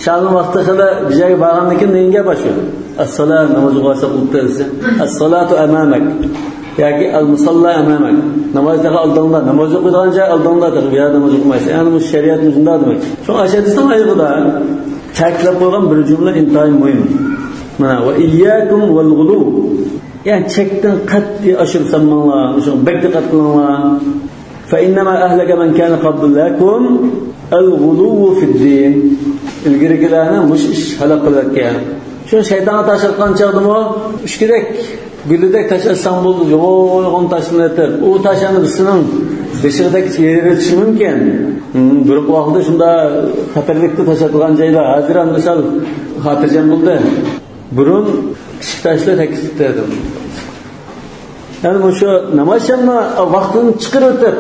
شامنىڭ ۋاقتى خېلى بىر جايغا بارغاندىن كېيىن دېگەن گەپ شۇ. ئەسسالا، ناماز ئوقۇۋالساق بولۇپتۇ دېسە. ئەسسالاتۇ ئەمامەك. ياكى ئەلمۇساللا ئەمامەك. ناماز تېخى ئالدىڭدا، ناماز ئوقۇيدىغان جاي ئالدىڭدا، تېخى بۇ يەردە ناماز ئوقۇمايسەن. يەنى مۇشۇ شەرىئەت مۇشۇنداق دېمەك. شۇڭا ئاشۇ ھەدىسنىڭ ئايىغىدا تەكىتلەپ قويغان بىر جۈملە ئىنتايىن مۇھىم. مانا، ۋە ئىيياكۇم ۋەل غۇلۇۋ. يەنى چەكتىن قەتئىي ئاشۇرۇپ سالماڭلار، مۇشۇ بەك دىققەت قىلىڭلار. فإنما أهلك من كان قبلكم الغلو في الدين. ئىلگىرىكىلەرنى مۇشۇ ئىش ھالاك قىلىۋەتكەن. شۇ شەيتانغا تاش ئاتقان چاغدىمۇ ئۈچكىدەك، گۈلىدەك تاش ئاتساڭ بولىدۇ، يوغان تاشنى ئېتىپ. ئۇ تاش ئەمدى بىزنىڭ بېشىغىدەك يېرىۋېتىشى مۇمكىن. ھىم، بۇرۇنقى ۋاقىتتا شۇنداق خەتەرلىكتە تاش ئاتىدىغان جايلار، ھازىر ئەمدى سەل خاتىرجەم بولدى. بۇرۇن كىچىك تاشلا تەكلىپ قىلاتتى. يەنى مۇشۇ ناماز شامنى ۋاقتىدىن چىقىرىۋېتىپ،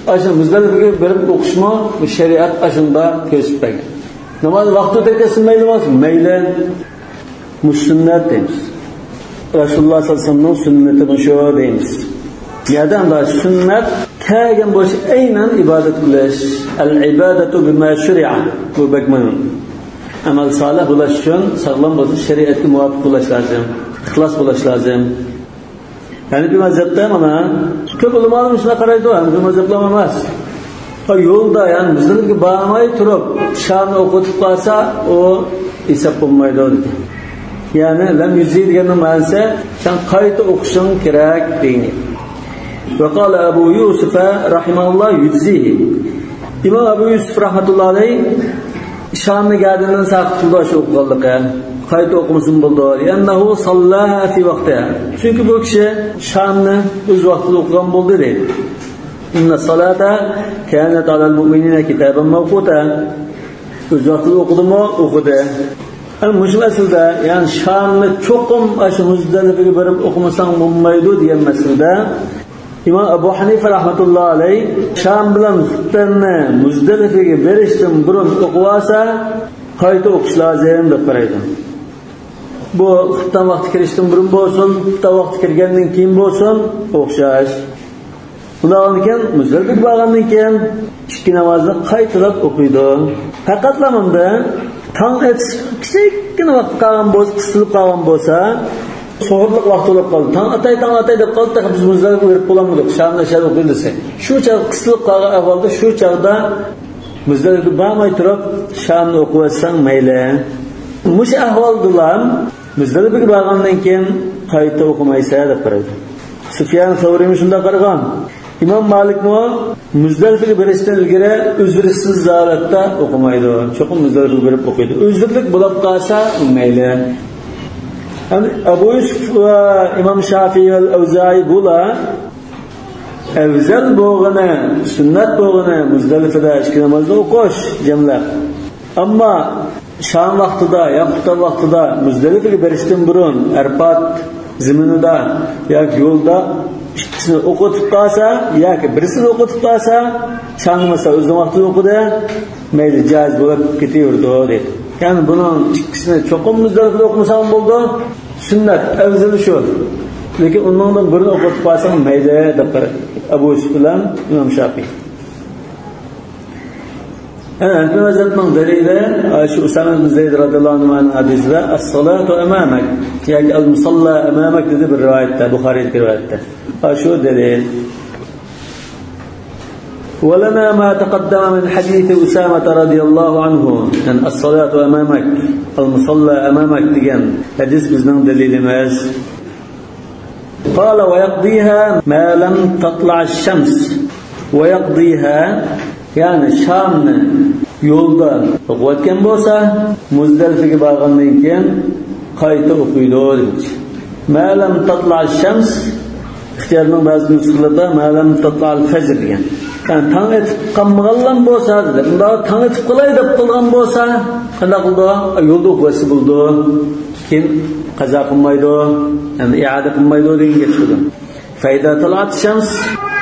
ئاشۇ مۇزدەلىپىگە بېرىپ ئوقۇشمۇ بۇ شەرىئەت ئاشۇنداق كۆرسىتىپ بەرگەن. ناماز ۋاقتىدا كەتسۇن مەيلى بولمىسۇن، مەيلى. مۇشۇ سۈننەت دەيمىز. رەسۇلۇللا سەللەللاھۇ ئەلەيھى ۋەسەللەمنىڭ سۈننىتى مۇشۇ دەيمىز. يەنە ئاندا سۈننەت كەلگەن بولسا ئەينەن ئىبادەت قىلىش. العبادة بما شرع. بۇ بەك مۇھىم. ئەمەل سالىھ بولۇش ئۈچۈن ساغلام بولسا شەرىئەتكە مۇۋاپىق بولۇش لازىم. ئىخلاس بولۇش لازىم. ھەنىپىي مەزھەپتە مانا كۆپ ئۆلىمالار مۇشۇنداق قارايدۇ، ھەنىپىي مەزھەپلەر ئەمەس. يولدا، يەنى مۇزدەلىپىگە بارماي تۇرۇپ شامنى ئوقۇۋېتىپ قالسا، ئۇ ھېساب بولمايدۇ دېدى. يەنى لەم يۇجزىھ دېگەننىڭ مەنىسى سەن قايتا ئوقۇشۇڭ كېرەك دېگەن گەپ. وقال أبو يوسف رحمه الله يجزيه. ئىمام ئەبۇ يۈسۈپ رەھمەتۇللا ئەلەيھ شامنى گەدىنىدىن ساقىت قىلدى شۇ ئوقۇغانلىقى. قايتا ئوقۇمىسىمۇ بولىدۇ. لأنه صلاها في وقتها. چۈنكى بۇ كىشى شامنى ئۆز ۋاقتىدا ئوقۇغان بولدى دەيدۇ. إن الصلاة كانت على المؤمنين كتابا موقوتا. ئۆز ۋاقتىدا ئوقۇدىمۇ؟ ئوقۇدى. ئەنە مۇشۇ مەسىلىدە، يەنى شامنى چوقۇم ئاشۇ مۇزدەلىپىگە بېرىپ ئوقۇمىساڭ بولمايدۇ دېگەن مەسىلىدە، ئىمام ئەبۇ ھەنىفە رەھمەتۇللا ئەلەيھ، شام بىلەن خۇپتەننى مۇزدەلىپىگە بېرىشتىن بۇرۇن ئوقۇۋالسا، قايتا ئوقۇش لازىم دەپ قارايدۇ. بۇ خۇپتەن ۋاقتى كىرىشتىن بۇرۇن بولسۇن، خۇپتەن ۋاقتى كىرگەندىن كېيىن بولسۇن، ئوخشاش. ئۇنداق بولغاندىكىن، مۇزدەلىپىگە بارغاندىن كېيىن ئىككى نامازنى قايتىلاپ ئوقۇيدۇ. پەقەتلا مۇنداق تاڭ ئېتىش كىچىككىنە ۋاقىت قالغان بولسا، قىستىلىپ قالغان بولسا، سوغۇرلۇق ۋاقتى بولۇپ قالدى. تاڭ ئاتاي، تاڭ ئاتاي دەپ قالدى، تېخى بىز مۇزدەلىپىگە بېرىپ بولالمىدۇق. شامنى ئەشەدە ئوقۇيلىسى. شۇ چاغ قىستىلىپ قالغان ئەھۋالدا شۇ چاغدا مۇزدەلىپىگە بارماي تۇرۇپ شامنى ئوقۇۋەتسەڭ مەيلى. مۇشۇ ئەھۋالدىلا مۇزدەلىپىگە بارغاندىن كېيىن قايتا ئوقۇمايسەن دەپ قارايدۇ. سۇفيان سەۋرىمۇ شۇنداق قارىغان. ئىمام مالىكمۇ مۇزدەلىپىگە بېرىشتىن ئىلگىرى ئۈزرىسىز ھالەتتە ئوقۇمايدۇ. چوقۇم مۇزدەلىپىگە بېرىپ ئوقۇيدۇ. ئۈزرىلىك بولۇپ قالسا مەيلى. يەنى ئەبۇ يۈسۈپ ۋە ئىمام شافىي ۋە ئەۋزائىي بۇلار ئەۋزەل بولغىنى، سۈننەت بولغىنى مۇزدەلىپىدە ئىككى نامازنى ئوقۇش جەملەپ. ئەمما شام ۋاقتىدا يا خۇتبە ۋاقتىدا مۇزدەلىپىگە بېرىشتىن بۇرۇن ئەرپات زېمىنىدا ياكى يولدا ئىككىسىنى ئوقۇتۇپ قالسا ياكى بىرسىنى ئوقۇتۇپ قالسا، شامنى مەسىلەن ئۆزىنىڭ ۋاقتىدا ئوقۇدى، مەيلى، جائىز بولۇپ كېتىۋېرىدۇ دەيدۇ. يەنى بۇنىڭ ئىككىسىنى چوقۇم مۇزدەلىپىدە ئوقۇمىساڭ بولىدۇ. سۈننەت، ئەۋزىلى شۇ. لېكىن ئۇنىڭدىن بىرىنى ئوقۇتۇپ قالساڭ مەيلى دەپ قارىدى ئەبۇ يۈسۈپ بىلەن ئىمام شافىي. ئەنە ھەنەفىي مەزھەپنىڭ دەلىلى، ئە، شۇ ئۇسامە ئىبن زەيد رەزىياللاھۇ ئەنھۇنىڭ ھەدىسىدە، «ئەسسالاتۇ ئەمامەك» ياكى «ئەلمۇساللا ئەمامەك» دېدى بىر رىۋايەتتە، بۇخارىيدىكى رىۋايەتتە. ئە، شۇ دەلىل. ولنا ما تقدم من حديث أسامة رضي الله عنه، يەنى «الصلاة أمامك، المصلى أمامك» دېگەن ھەدىس بىزنىڭ دەلىلىمىز. قال: «ويقضيها ما لم تطلع الشمس». «ويقضيها»، يەنى شامنى يولدا ئوقۇۋەتكەن بولسا، مۇزدەلىپىگە بارغاندىن كېيىن قايتا ئوقۇيدۇ دېمەكچى. «ما لم تطلع الشمس»، ئىختىيارنىڭ بەزى نۇسخىلىرىدا «ما لم تطلع الفجر» دېگەن. يەنى تاڭ ئېتىپ قالمىغانلا بولسا دېدى. ئۇنداق تاڭ ئېتىپ قالاي دەپ قالغان بولسا قانداق قىلىدۇ؟ يولدا ئوقۇۋەتسە بولىدۇ. كېيىن قازا قىلمايدۇ، يەنى ئىئادە قىلمايدۇ دېگەن گەپ چىقىدۇ. فإذا طلعت الشمس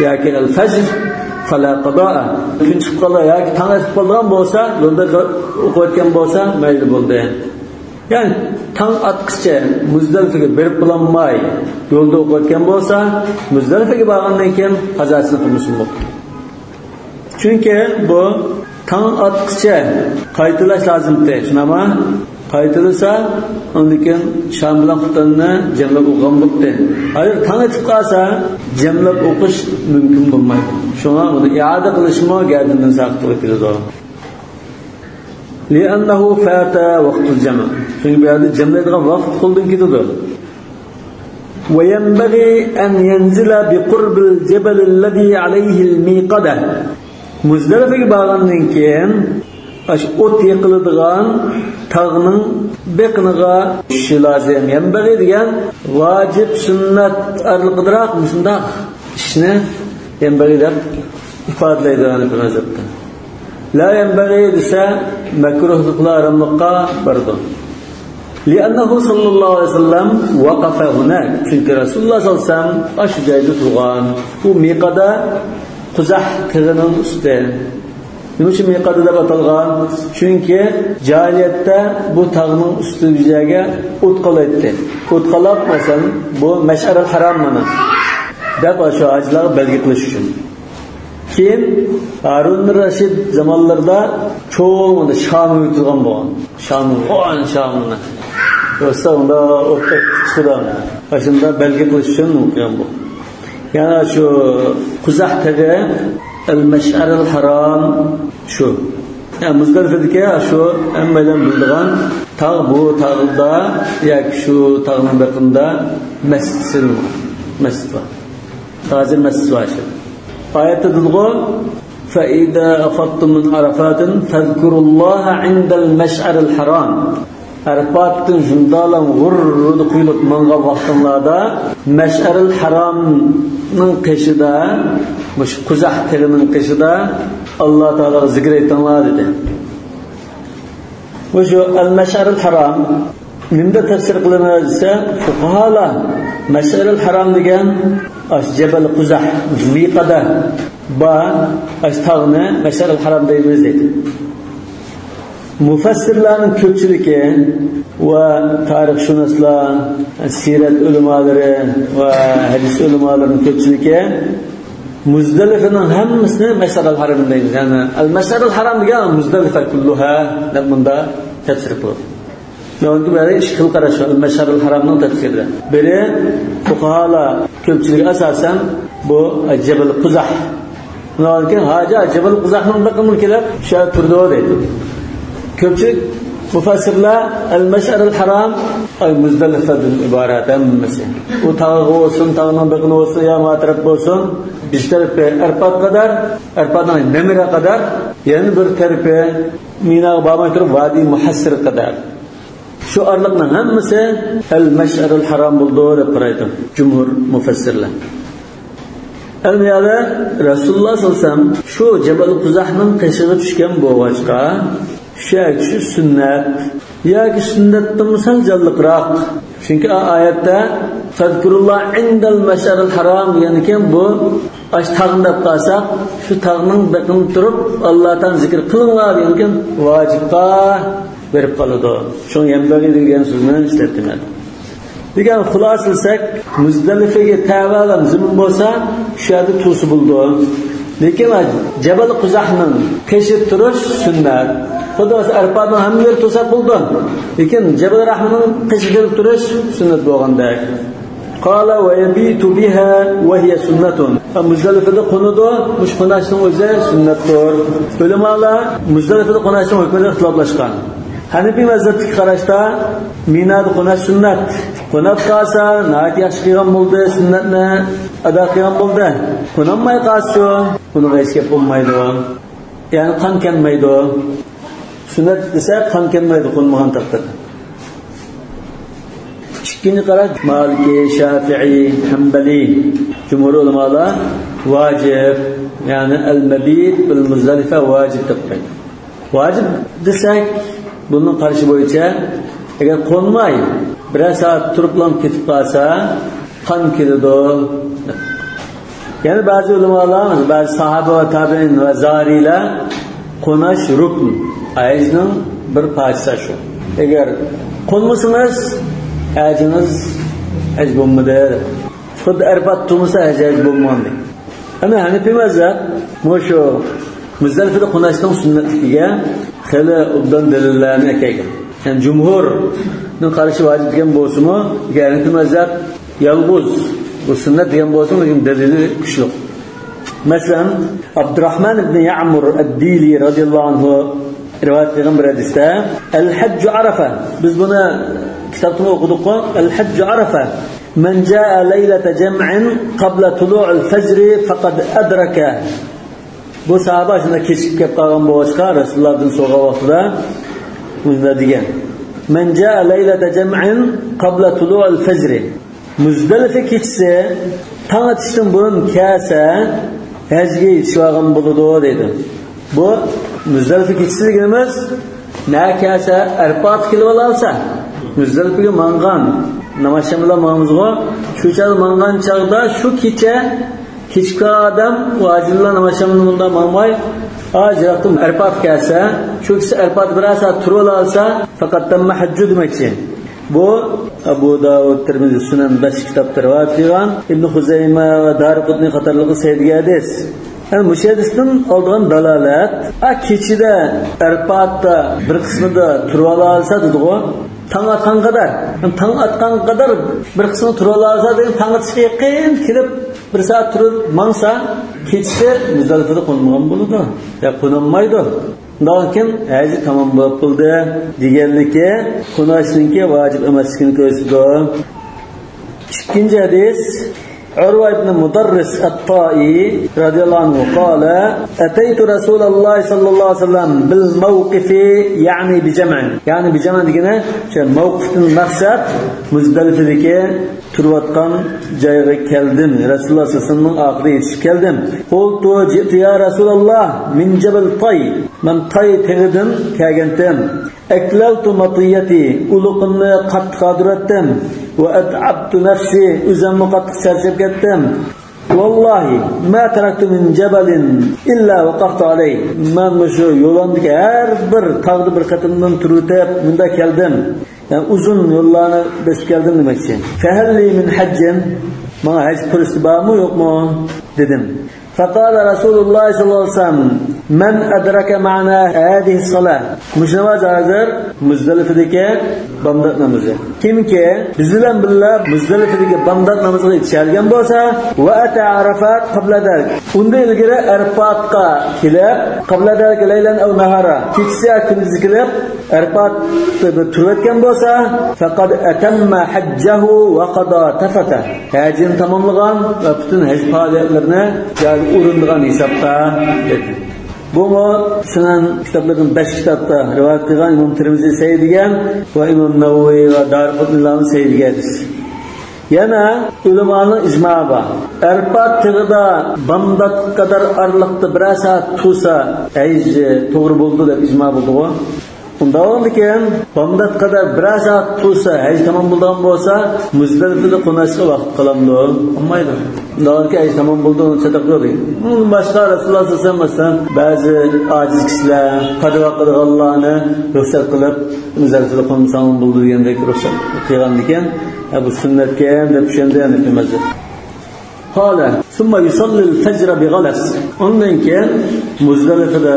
ياكى الفجر فلا قضاء. كۈن چىقىپ قالدى ياكى تاڭ ئېتىپ قالىدىغان بولسا، يولدا ئوقۇۋەتكەن بولسا مەيلى بولدى. يەنى تاڭ ئاتقىچە مۇزدەلىپىگە بېرىپ بولالماي، يولدا ئوقۇۋەتكەن بولسا، مۇزدەلىپىگە بارغاندىن كېيىن قازاسىنى قىلمىسۇن بولدى. چۈنكى بۇ تاڭ ئاتقىچە قايتىلاش لازىمتى، شۇنداقمۇ؟ قايتىلىسا، ئاندىن كېيىن شام بىلەن خۇتەننى جەملەپ ئوقۇغان بولدى. ھازىر تاڭ ئېتىپ قالسا، جەملەپ ئوقۇش مۇمكىن بولمايدۇ. شۇڭا بۇنى ئىئادە قىلىشمۇ گەردىندىن ساقىت بولۇپ كېتىدۇ. لأنه فات وقت الجمع. چۈنكى بۇ يەردە جەملەيدىغان ۋاقىت قولدىن كېتىدۇ. وينبغي أن ينزل بقرب الجبل الذي عليه الميقدة. مۇزدەلىپىگە بارغاندىن كېيىن، ئاشۇ ئوت يېقىلىدىغان تاغنىڭ بېقىنىغا چۈشۈشى لازىم. يەنبەغى دېگەن ۋاجىپ، سۈننەت ئارىلىقىدىراق مۇشۇنداق ئىشنى يەنبەغى دەپ ئىپادىلەيدۇ ھەنەفىي مەزھەپتە. لا ينبغي دېسە، مەكرۇھلۇقلا ھاراملىققا بارىدۇ. لأنه صلى الله عليه وسلم وقف هناك. چۈنكى رەسۇلۇللاھ سەللەللاھۇ ئەلەيھى ۋەسەللەم ئاشۇ جايدا تۇرغان. بۇ مىقادە قۇزەھ تېغىنىڭ ئۈستى. نېمە ئۈچۈن مىقادە دەپ ئاتالغان؟ چۈنكى جاھىلىيەتتە بۇ تاغنىڭ ئۈستىدىكى جايغا ئوت قالايتتى. ئوت قالاپ، مەسىلەن، بۇ مەشئەرىل ھارام مانا دەپ، ئاشۇ ھاجىلارغا بەلگە قىلىش ئۈچۈن. كېيىن ھارۇن رەشىد زامانلىرىدا چوڭ شامى ئۆتىدىغان بولغان. شامى، قويۇن شامىنى. يوقسا ئۇندا ئوتتەك چىقىدۇ. ئاشۇندا بەلگە قىلىش ئۈچۈن قىلغان بۇ. يەنى شۇ قۇزەھ تېغى، ئەل مەشئەرىل ھارام شۇ. يەنى مۇزدەلىفىدىكى شۇ ھەممەيلەن بىلىدىغان تاغ، بۇ تاغدا ياكى شۇ تاغنىڭ بېقىنىدا مەسچىت سېلىنغان. مەسچىت بار. ھازىر مەسچىت بار شۇ. ئايەتتە دېدىغۇ، فإذا أفضتم من عرفات فاذكروا الله عند المشعر الحرام. ئەرپاتتىن شۇنداقلا غۇررىدا قۇيۇلۇپ ماڭغان ۋاقتىڭلاردا مەشئەرىل ھارامنىڭ قېشىدا، مۇشۇ قۇزەھ تېغىنىڭ قېشىدا ئاللا تائالاغا زىكىر ئېيتىڭلار دېدى. مۇشۇ ئەل مەشئەرىل ھارام نېمىدە تەپسىر قىلىنىدۇ دېسە، فۇقاھالار مەشئەرىل ھارام دېگەن ئاشۇ جەبەل قۇزەھ، مىقادە بار، ئاشۇ تاغنى مەشئەرىل ھارام دەيمىز دەيدۇ. مۇفەسسىرلارنىڭ كۆپچىلىكى ۋە تارىخشۇناسلار، سىرەت ئۆلىمالىرى ۋە ھەدىس ئۆلىمالىرىنىڭ كۆپچىلىكى مۇزدەلىفىنىڭ ھەممىسىنى مەشئەرىل ھارام دەيمىز. يەنى ئەل مەشئەرىل ھارام دېگەن مۇزدەلىفە كۇللۇھا دەپ مۇنداق تەپسىر قىلىدۇ. شۇنىڭ بىر ئىككى خىل قاراش بار مەشئەرىل ھارامنىڭ تەپسىرىدە. بىرى، فۇقاھالار كۆپچىلىكى ئاساسەن بۇ جەبەل قۇزەھ. شۇنىڭدىن كېيىن ھاجا جەبەل قۇزەھنىڭ بېقىنىغا كېلىپ شۇ يەردە تۇرىدۇ دەيدۇ. كۆپچىلىك مۇفەسسىرلەر ئەل مەشئەرۇل ھارام، ئاي، مۇزدەلىفەدىن ئىبارەت ھەممىسى. ئۇ تاغ بولسۇن، تاغنىڭ بېقىنى بولسۇن، يا ما تەرەپ بولسۇن، بىر تەرىپى ئەرپات قەدەر، ئەرپاتنىڭ نەمرە قەدەر، يەنە بىر تەرىپى مىناغا بارماي تۇرۇپ ۋادى مۇھەسسىر قەدەر. شۇ ئارىلىقنىڭ ھەممىسى ئەل مەشئەرۇل ھارام بولىدۇ دەپ قارايدۇ جۇمھۇر مۇفەسسىرلەر. ئەمدى يەنە رەسۇلۇللاھ سەللەللاھۇ ئەلەيھى ۋەسەللەم شۇ جەبەل قۇزەھنىڭ قېشىغا چۈشكەن بولغاچقا، شۇ چۈشۈش سۈننەت ياكى سۈننەتتىن سەل جانلىقراق. چۈنكى ئا-، ئايەتتە «فەزكۇرۇللاھ ئىندەل مەشئەرىل ھارام» دېگەنكەن، بۇ ئاش تاغنى دەپ قالساق، شۇ تاغنىڭ بېقىنى تۇرۇپ، ئاللا تائالانى زىكىر قىلىڭلار دېگەنكەن، ۋاجىپقا بېرىپ قالىدۇ. شۇڭا يەنبەغى دېگەن سۆزنى ئىشلەتتىم مەن. دېگەن خۇلاسە قىلساق، مۇزدەلىفىگە تەۋە ئادەم زېمىن بولسا، شۇ يەردە تۇرسا بولىدۇ. لېكىن جەبەل قۇزەھنىڭ قېشىدا تۇرۇش سۈننەت. خۇددى مەسىلەن، ئەرپاتنىڭ ھەممە يېرى تۇرساق بولىدۇ. لېكىن جەبەل رەھمىنىڭ قېشىغا كېلىپ تۇرۇش سۈننەت بولغاندەك. قال ويبيت بها وهي سنة. مۇزدەلىفىدە قونىدۇ، مۇشۇ قوناشنىڭ ئۆزى سۈننەتتۇر. ئۆلىمالار مۇزدەلىفىدە قوناشنىڭ ھۆكمىدە ئىختىلاپلاشقان. ھەنىپىي مەزھەپتىكى قاراشتا مىنادا قوناش سۈننەت. قوناپ قالسا، ناھايىتى ياخشى قىلغان بولدى، سۈننەتنى ئادا قىلغان بولدى. قونالماي قالسىچۇ؟ بۇنىڭغا ھېچ گەپ بولمايدۇ. يەنى قان كەلمەيدۇ. سۈننەت دېسە، قان كەلمەيدۇ قونمىغان تەقدىردە. ئىككىنچى قاراش، مالىكى، شافىئىي، ھەمبەلىي، جۇمھۇر ئۆلىمالار ۋاجىب، يەنى ئەل مەبىت بىل مۇزدەلىفە ۋاجىب دەپ قويدى. ۋاجىپ دېسەك، بۇنىڭ قارىشى بويىچە، ئەگەر قونماي، بىرەر سائەت تۇرۇپلا كېتىپ قالسا، قان كېلىدۇ. يەنە بەزى ئۆلىمالار، بەزى ساھابە ۋە تابىئىن ۋە زاھىرىيلەر قوناش رۇكن، ھەجنىڭ بىر پارچىسى شۇ. ئەگەر قونمىسىڭىز، ھەجىڭىز ھەج بولمىدى. خۇددى ئەرپات تۇرمىسا، ھەج ھەج بولمىغاندەك. ئەنە ھەنىپىي مەزھەپ مۇشۇ مۇزدەلىفىدە قوناشنىڭ سۈننەتلىكىگە خېلى ئوبدان دەلىللەرنى ئەكەلگەن. يەنى جۇمھۇرنىڭ قارىشى ۋاجىپ دېگەن بولسىمۇ، ھەنىپىي مەزھەپ يالغۇز بۇ سۈننەت دېگەن بولسىمۇ، لېكىن دەلىلى كۈچلۈك. مەسىلەن، ئابدۇراھمان ئىبنى يەمۇر ئەددىلى رەزىيەللاھۇ ئەنھۇ رىۋايەت قىلغان بىر ھەدىستە، «ئەل ھەججۇ ئەرەفە». بىز بۇنى كىتابتىمۇ ئوقۇدۇققۇ. «ئەل ھەججۇ ئەرەفە. مەن جائە لەيلەتە جەمئىن قەبلە تۇلۇئىل فەجرى فەقەد ئەدرەكە». بۇ ساھابە شۇنداق كېچىكىپ كەپ قالغان بولغاچقا، رەسۇلۇللاھتىن سورىغان ۋاقتىدا مۇنداق دېگەن: «مەن جائە لەيلەتە جەمئىن قەبلە تۇلۇئىل فەجرى». مۇزدەلىفە كېچىسى تاڭ ئېتىشتىن بۇرۇن كەلسە، ھەجگە يېتىشىۋالغان بولىدۇ، دەيدۇ. بۇ مۇزدەلىفە كېچىسى دېگىنىمىز، نە كەلسە، ئەرپاتقا كېلىۋالالىسا، مۇزدەلىفىگە ماڭغان، ناماز شام بىلەن ماڭىمىزغۇ، شۇ چاغدا ماڭغان چاغدا، شۇ كېچە كېچىكىپ قالغان ئادەم، ۋاجىبلا ناماز شامنى مۇنداق ماڭماي، ئاز يىراقتىن ئەرپاتقا كەلسە، شۇ كېچە ئەرپاتتا بىرەر سائەت تۇرۇۋالالىسا، فەقەت تەممە ھەججۇ دېمەكچى. بۇ ئەبۇ داۋۇد، تىرمىزى، سۇنەن، بەش كىتابتا رىۋايەت قىلغان، ئىبن خۇزەيمە ۋە دارىقۇتنى قاتارلىقلار سەھىھ دېگەن ھەدىس. يەنى مۇشۇ ھەدىستىن ئالىدىغان دالالەت، ئا، كېچىدە ئەرپاتتا بىر قىسمىدا تۇرۇۋالالىسا دېدىغۇ، تاڭ ئاتقان قەدەر. يەنى تاڭ ئاتقان قەدەر بىر قىسمىدا تۇرۇۋالالىسا دېگەن، تاڭ ئېتىشقا يېقىن كېلىپ بىر سائەت تۇرۇپ ماڭسا، كېچىسى مۇزدەلىفىدە قونمىغان بولىدۇ. يا قونالمايدۇ. شۇنداقكەن، ھەجى تامام بولۇپ بولدى دېگەنلىكى، قوناشنىڭكى ۋاجىپ ئەمەسلىكىنى كۆرسىتىدۇ. ئىككىنچى ھەدىس، ئۇرۋا ئىبنى مۇدەررىس ئەت-تائىي رەزىيەللاھۇ ئەنھۇ قالە، ئەتەيتۇ رەسۇلەللاھى سەللەللاھۇ ئەلەيھى ۋەسەللەم بىل مەۋقىفى، يەنى بىجەمع. يەنى بىجەمع دېگىنى، شۇ مەۋقىفتىن مەقسەت مۇزدەلىفىدىكى تۇرۇۋاتقان جايغا كەلدىم. رەسۇلۇللاھ سەللەللاھۇ ئەلەيھى ۋەسەللەمنىڭ ئارقىدىن يېتىشىپ كەلدىم. قۇلتۇ جىئتۇ يا رەسۇلەللاھ مىن جەبەل تاي. مەن تاي تېغىدىن كەلگەنتىم. ئەكلەلتۇ مەتىيەتى، ئۇلۇغۇمنى قاتتىق ھاردۇراتتىم. ۋە ئەتئەبتۇ نەفسى، ئۆزۈممۇ قاتتىق چارچاپ كەتتىم. ۋاللاھى ما تەرەكتۇ مىن جەبەلىن ئىللا ۋەقەفتۇ ئەلەيھ. مەن مۇشۇ يولۇمدىكى ھەر بىر تاغدا بىر قېتىمدىن تۇرۇۋېتىپ مۇندا كەلدىم. يەنى ئۇزۇن يوللارنى بېسىپ كەلدىم دېمەكچى. فەھەل لى مىن ھەججىن، ماڭا ھەج پۇرسىتى بارمۇ يوقمۇ دېدىم. فقال رسول الله صلى الله عليه وسلم، من أدرك معنا هذه الصلاة. مۇشۇ ناماز ھازىر مۇزدەلىفىدىكى بامدات نامىزى. كىمكى بىز بىلەن بىللە مۇزدەلىفىدىكى بامدات نامىزىغا يېتىشەلىگەن بولسا، وأتى عرفات قبل ذلك، ئۇندىن ئىلگىرى ئەرپاتقا كېلىپ، قبل ذلك ليلا أو نهارا، كېچىسى يا كۈندۈزى كېلىپ، ئەرپاتتا بىر تۇرۇۋەتكەن بولسا، فقد أتم حجه وقضى تفثه، ھەجىنى تاماملىغان ۋە پۈتۈن ھەج پائالىيەتلىرىنى جايىغا ئورۇندىغان ھېسابتا، دېدى. بۇمۇ سۇنەن كىتابلىرىدىن بەش كىتابتا رىۋايەت قىلغان ئىمام تىرمىزى سەھىھ دېگەن ۋە ئىمام نەۋەۋى ۋە دارىقۇتنىلارمۇ سەھىھ دېگەن ھەدىس. يەنە ئۆلىمانىڭ ئىجمائى بار. ئەرپات تېغىدا بامداتقا قەدەر ئارىلىقتا بىرەر سائەت تۇرسا، ھەج توغرا بولىدۇ دەپ ئىجما بولدىغۇ. ئۇنداق بولىدىكەن، بامداتقا قەدەر بىرەر سائەت تۇرسا، ھەج تامام بولىدىغان بولسا، مۇزدەلىپىدە قوناشقا ۋاقىت قالامدۇ؟ قالمايدۇ. ئۇنداق بولىدىكەن، ھەج تامام بولىدۇ، ئۇنى چاتاق يوق دېگەن. ئۇنىڭدىن باشقا رەسۇلۇللاھ سەللەللاھۇ ئەلەيھى ۋەسەللەم، مەسىلەن، بەزى ئاجىز كىشىلەر، قادىۋا قىلغانلارنى رۇخسەت قىلىپ، مۇزدەلىپىدە قونمىساڭ بولىدۇ دېگەندەك رۇخسەت قىلغاندىكەن، ھە، بۇ سۈننەتكەن دەپ چۈشەندى، يەنى، مەزھەپ. قال، ثم يصلي الفجر بغلس. ئۇندىن كېيىن مۇزدەلىپىدە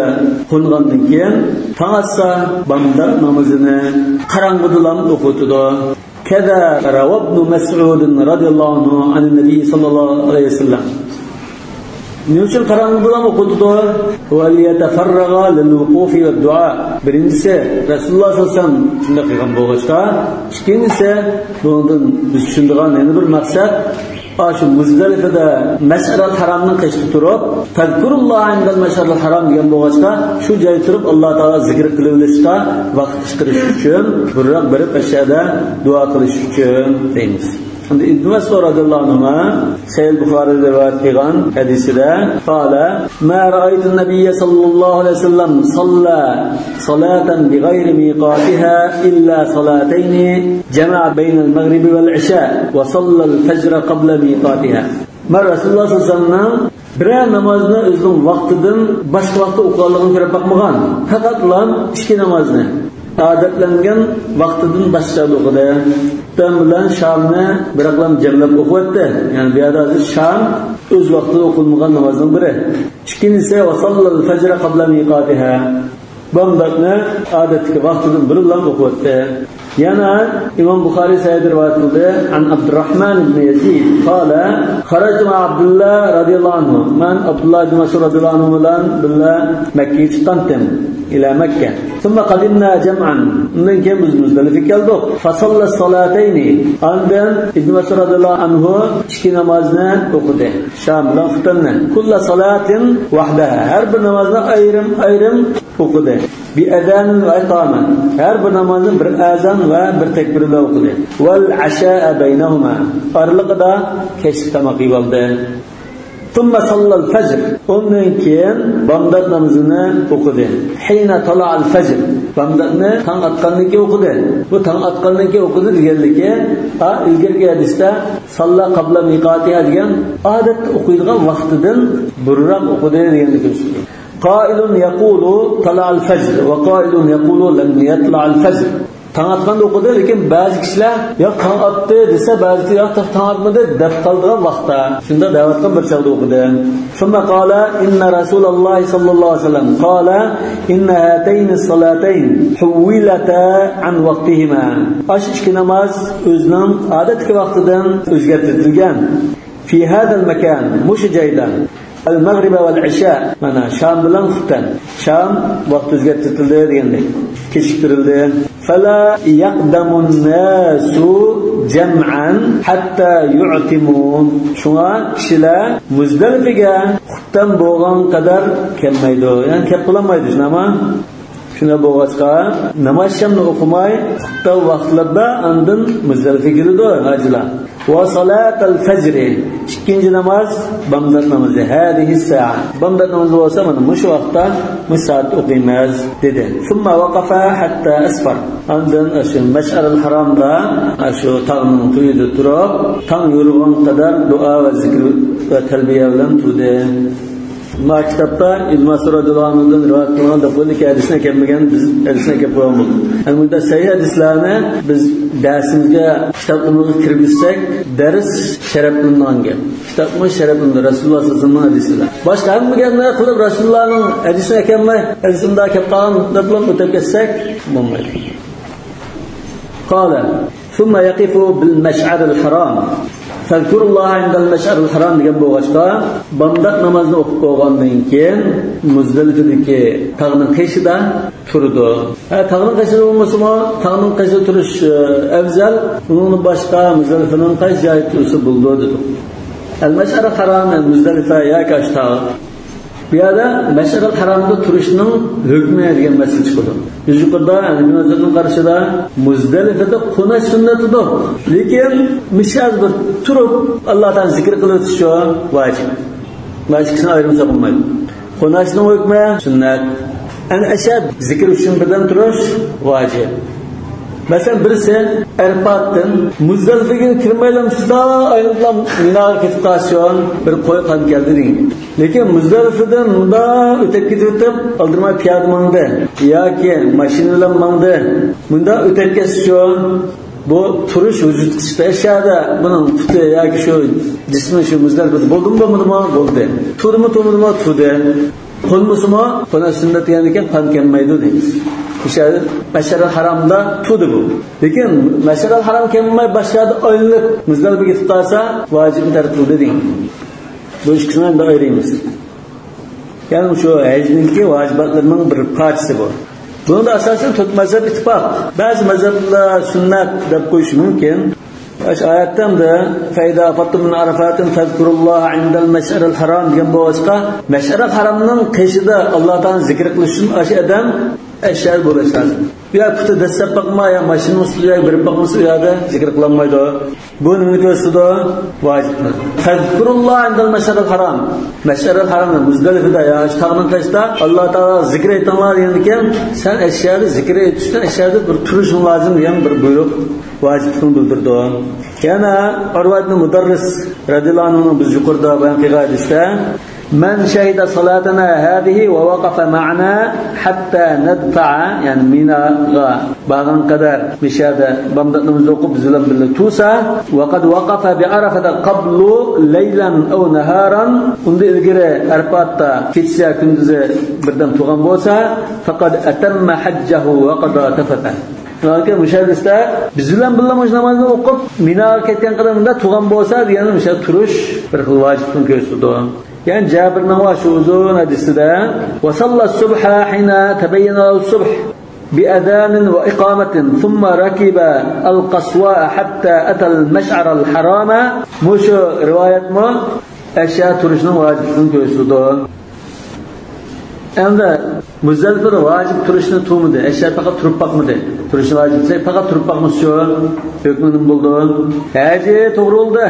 قونغاندىن كېيىن تاڭ ئاتسا بامدات نامىزىنى قاراڭغۇدىلا ئوقۇتىدۇ. كذا روى ابن مسعود رضي الله عنه عن النبي صلى الله عليه وسلم. نېمە ئۈچۈن قاراڭغۇدىلا ئوقۇتىدۇ؟ وليتفرغ للوقوف والدعاء. بىرىنچىسى، رەسۇلۇللاھ سەللەللاھۇ ئەلەيھى ۋەسەللەم شۇنداق قىلغان بولغاچقا، ئىككىنچىسى، بۇنىڭدىن بىز چۈشىنىدىغان يەنە بىر مەقسەت، ئاشۇ مۇزدەلىفىدە مەشئەرەل ھارامنىڭ قېشىدا تۇرۇپ، فاذكروا الله عند المشعر الحرام دېگەن بولغاچقا، شۇ جايدا تۇرۇپ ئاللا تائالا زىكىر قىلىۋېلىشقا ۋاقىت چىقىرىش ئۈچۈن بۇرۇنراق بېرىپ ئەشەدە دۇئا قىلىش ئۈچۈن دەيمىز. ئەمدى ئىبن مەسئۇد رەزىياللاھۇ ئەنھۇما سەھىھ بۇخارىدا رىۋايەت قىلغان ھەدىسىدە، قال، ما رأيت النبي صلى الله عليه وسلم صلى صلاة بغير ميقاتها إلا صلاتين جمع بين المغرب والعشاء وصلى الفجر قبل ميقاتها. مەن رەسۇلۇللاھ سەللەللاھۇ ئەلەيھى ۋەسەللەمنىڭ بىرەر نامازنى ئۆزىنىڭ ۋاقتىدىن باشقا ۋاقىتتا ئوقۇغانلىقىنى كۆرۈپ باقمىغان. پەقەتلا ئىككى نامازنى ئادەتلەنگەن ۋاقتىدىن باشقا ئوقۇدى. خۇپتەن بىلەن شامنى بىراقلا جەملەپ ئوقۇۋەتتى. يەنى بۇ يەردە ھازىر شام ئۆز ۋاقتىدا ئوقۇلمىغان نامازنىڭ بىرى. ئىككىنچىسى، وصلى الفجر قبل ميقاتها. بامداتنى ئادەتتىكى ۋاقتىدىن بۇرۇنلا ئوقۇۋەتتى. يەنە ئىمام بۇخارىي سەھىھىدە رىۋايەت قىلدى. عن عبد الرحمن بن يزيد قال، خرجت مع عبد الله رضي الله عنه. مەن ئابدۇللا ئىبن مەسئۇد رەزىياللاھۇ ئەنھۇ بىلەن بىللە مەككىگە چىققانتىم. إلى مكة. ثم قدمنا جمعا. ئۇندىن كېيىن بىز مۇزدەلىپىگە كەلدۇق. فصلى الصلاتين. ئاندىن ئىبن مەسئۇد رەزىياللاھۇ ئەنھۇ ئىككى نامازنى ئوقۇدى. شام بىلەن خۇپتەننى. كل صلاة وحدها. ھەر بىر نامازنى ئايرىم-ئايرىم ئوقۇدى. بأذان وإقامة. ھەر بىر نامازنى بىر ئەزان ۋە بىر تەكبىر بىلەن ئوقۇدى. والعشاء بينهما. ئارىلىقىدا كەچلىك تاماق يېۋالدى. ثم صلى الفجر. ئۇندىن كېيىن بامدات نامىزىنى ئوقۇدى. حين طلع الفجر. بامداتنى تاڭ ئاتقاندىن كېيىن ئوقۇدى. بۇ تاڭ ئاتقاندىن كېيىن ئوقۇدى دېگەنلىكى، ئا، ئىلگىرىكى ھەدىستە صلى قبل ميقاتها دېگەن ئادەتتە ئوقۇيدىغان ۋاقتىدىن بۇرۇنراق ئوقۇدى دېگەننى كۆرسىتىدۇ. قائل يقول طلع الفجر وقائل يقول لم يطلع الفجر. تاڭ ئاتقاندا ئوقۇدى، لېكىن بەزى كىشىلەر، ياق، تاڭ ئاتتى دېسە، بەزىسى، ياق، تاڭ ئاتمىدى دەپ قالىدىغان ۋاقىتتا، شۇنداق دەۋاتقان بىر چاغدا ئوقۇدى. ثم قال، إن رسول الله صلى الله عليه وسلم قال، إن هاتين الصلاتين حولتا عن وقتهما. ئاشۇ ئىككى ناماز ئۆزىنىڭ ئادەتتىكى ۋاقتىدىن ئۆزگەرتىلگەن. في هذا المكان، مۇشۇ جايدا. المغرب والعشاء، مانا، شام بىلەن خۇپتەن. شام ۋاقتى ئۆزگەرتىلدى دېگەندەك، كېچىكتۈرۈلدى. فلا يقدم الناس جمعا حتى يعتموا. شۇڭا كىشىلەر مۇزدەلىپىگە خۇپتەن بولغان قەدەر كەلمەيدۇ. يەنى كەپ بولالمايدۇ، شۇنداقمۇ؟ شۇنداق بولغاچقا، ناماز شامنى ئوقۇماي، خۇپتەن ۋاقىتلىرىدا ئاندىن مۇزدەلىپىگە كېلىدۇ ھاجىلار. وصلاة الفجر، ئىككىنچى ناماز، بامدات نامىزى، هذه الساعة. بامدات نامىزى بولسا، مانا مۇشۇ ۋاقىتتا، مۇشۇ سائەتتە ئوقۇيمىز، دېدى. ثم وقف حتى أسفر. ئاندىن ئاشۇ مەشئەرىل ھارامدا، ئاشۇ تاغنىڭ تۈۋىدە تۇرۇپ، تاڭ يورۇغان قەدەر دۇئا ۋە زىكىر ۋە تەلبىيە بىلەن تۇردى. ما كىتابتا ئىبن مەسئۇد رەزىياللاھۇ ئەنھۇدىن رىۋايەت قىلغان دەپ قويدى، ھەدىسنى ئەكەلمىگەن، بىز ھەدىسنى ئەكەپ قويغان بولدۇق. ئەمدى سەھىھ ھەدىسلەرنى بىز دەرسىمىزگە، كىتابلىرىمىزغا كىرگۈزسەك، دەرس شەرەپلىنىدىغان گەپ. كىتابمۇ شەرەپلىنىدۇ، رەسۇلۇللا سەللەللاھۇ ئەلەيھى ۋەسەللەم ھەدىسى بىلەن. باشقا ھەممە گەپنى قىلىپ، رەسۇلۇللانىڭ ھەدىسىنى ئەكەلمەي، ھەدىسىمدا كەپ قالغان دەپلا ئۆتۈپ كەتسەك بولمايدۇ. قال، ثم يقف بالمشعر الحرام. فاذكروا الله عند المشعر الحرام دېگەن بولغاچقا، بامدات نامازنى ئوقۇپ بولغاندىن كېيىن مۇزدەلىپىدىكى تاغنىڭ قېشىدا تۇرىدۇ. ھە، تاغنىڭ قېشىدا بولمىسىمۇ، تاغنىڭ قېشىدا تۇرۇش، ئە، ئەۋزەل. ئۇنىڭدىن باشقا مۇزدەلىپىنىڭ قايسى جايىدا تۇرسا بولىدۇ دېدۇق. ئەل مەشئەر ھارام، مۇزدەلىپە ياكى ئاشۇ تاغ. بۇ يەردە مەشئەرىل ھارامدا تۇرۇشنىڭ ھۆكمى دېگەن مەسىلە چىقىدۇ. بىز يۇقىرىدا ھەنەفىي مەزھەپنىڭ قارىشىدا مۇزدەلىپىدە قونۇش سۈننەتىدۇ. لېكىن مۇشۇ يەردە بىر تۇرۇپ ئاللا تائالانى زىكىر قىلىۋېتىش شۇ ۋاجىپ. مانا ئىككىسىنى ئايرىمىساق بولمايدۇ. قونۇشنىڭ ھۆكمى سۈننەت. ئەنە ئەشە زىكىر ئۈچۈن بىردەم تۇرۇش ۋاجىپ. مەسىلەن، بىرسى ئەرپاتتىن مۇزدەلىپىگە كىرمەيلا شۇنداق ئايلىنىپلا مىناغا كېتىپ قالسۇن، بىر قوي قان كەلدى دېگەن. لېكىن مۇزدەلىپىدىن مۇنداق ئۆتۈپ كېتىۋېتىپ، ئالدىرىماي پىيادە ماڭدى ياكى ماشىنا بىلەن ماڭدى. مۇنداق ئۆتۈپ كەتسە شۇ، بۇ تۇرۇش ۋۇجۇدقا چىقتى. ئەشەدە بۇنىڭ پۇتى ياكى شۇ جىسمى شۇ مۇزدەلىپىدە بولدىمۇ بولمىدىمۇ؟ بولدى. تۇردىمۇ تۇرمىدىمۇ؟ تۇردى. قونمىسىمۇ، قونۇش سۈننەت دېگەندىكىن قان كەلمەيدۇ دەيمىز. ئەشەدە مەشئەرىل ھارامدا تۇردى بۇ. لېكىن مەشئەرىل ھارام كەلمەي باشقا يەردە ئايلىنىپ مۇزدەلىپىگە كېتىپ قالسا، ۋاجىپنى تەرك قىلدى دېگەن. بۇ ئىككىسىنى ئەمدى ئايرىيمىز. يەنى شۇ ھەجنىڭكى ۋاجىباتلىرىنىڭ بىر پارچىسى بۇ. بۇنىڭدا ئاساسەن تۆت مەزھەپ ئىتتىپاق. بەزى مەزھەپلەر سۈننەت دەپ قويۇشى مۇمكىن. ئاشۇ ئايەتتە ئەمدى فَإِذَا أَفَضْتُم مِّنْ عَرَفَاتٍ فَاذْكُرُوا اللَّهَ عِندَ الْمَشْعَرِ الْحَرَامِ دېگەن بولغاچقا، مەشئەرىل ھارامنىڭ قېشىدا ئاللا تائالانى زىكىر قىلىش ئۈچۈن ئاشۇ ئادەم ئەشەدە بولۇش لازىم. يا پۇتى دەسسەپ باقما، يا ماشىنا ئۈستىدە بېرىپ باقمىسا، ئۇ يەردە زىكىر قىلالمايدۇ. بۇ نېمىنى كۆرسىتىدۇ؟ ۋاجىپنى. فَاذْكُرُوا اللَّهَ عِندَ الْمَشْعَرِ الْحَرَامِ. مەشئەرىل ھارامدا، مۇزدەلىپىدە، يا شۇ تاغنىڭ قېشىدا ئاللا تائالاغا زىكىر ئېيتىڭلار دېگەندىكىن، سەن ئەشەدە زىكىر ئېيتىشتىن ئەشەدە بىر تۇرۇشۇڭ لازىم دېگەن بىر بۇيرۇق، ۋاجىپلىقنى بىلدۈرىدۇ. يەنە ئۇرۋە ئىبنى مۇدەررىس رەزىياللاھۇ ئەنھۇنىڭ بىز يۇقىرىدا بايان قىلغان ھەدىستە، مَنْ شَهِدَ صَلَاتَنَا هَذِهِ وَوَقَفَ مَعَنَا حَتَّى نَدْفَعَ، يەنى مىناغا بارغان قەدەر مىشەدە بامدات نامىزى ئوقۇپ بىز بىلەن بىللە تۇرسا، وَقَدْ وَقَفَ بِعَرَفَةَ قَبْلُ لَيْلًا أَوْ نَهَارًا، ئۇندىن ئىلگىرى ئەرپاتتا كېچىسى كۈندۈزى بىردەم تۇرغان بولسا، فَقَدْ أَتَمَّ حَجَّهُ وَقَضَى تَفَثَهُ. چۈنكى مۇشۇ ھەدىستە بىز بىلەن بىللە مۇشۇ نامازنى ئوقۇپ، مىناغا كەتكەن قەدەر مۇنداق تۇرغان بولسا دېگەن مۇشۇ تۇرۇش بىر خىل ۋاجىپلىقنى كۆرسىتىدۇ. يەنى جابىرنىڭ ۋە شۇ ئۇزۇن ھەدىسىدە، وَصَلَّى الصُّبْحَ حِينَ تَبَيَّنَ لَهُ الصُّبْحُ بِأَذَانٍ وَإِقَامَةٍ ثُمَّ رَكِبَ الْقَصْوَاءَ حَتَّى أَتَى الْمَشْعَرَ الْحَرَامَ. مۇشۇ رىۋايەتمۇ ئەشيا تۇرۇشنىڭ ۋاجىپلىقىنى كۆرسىتىدۇ. ئەمدى مۇزدەلىپىدە ۋاجىپ تۇرۇشنى تۇرمىدى. ئەشيا پەقەت تۇرۇپ باقمىدى. تۇرۇشنى ۋاجىپ دېسەك، پەقەت تۇرۇپ باقمىسا شۇ ھۆكمى نېمە بولىدۇ؟ ھەجى توغرا بولدى.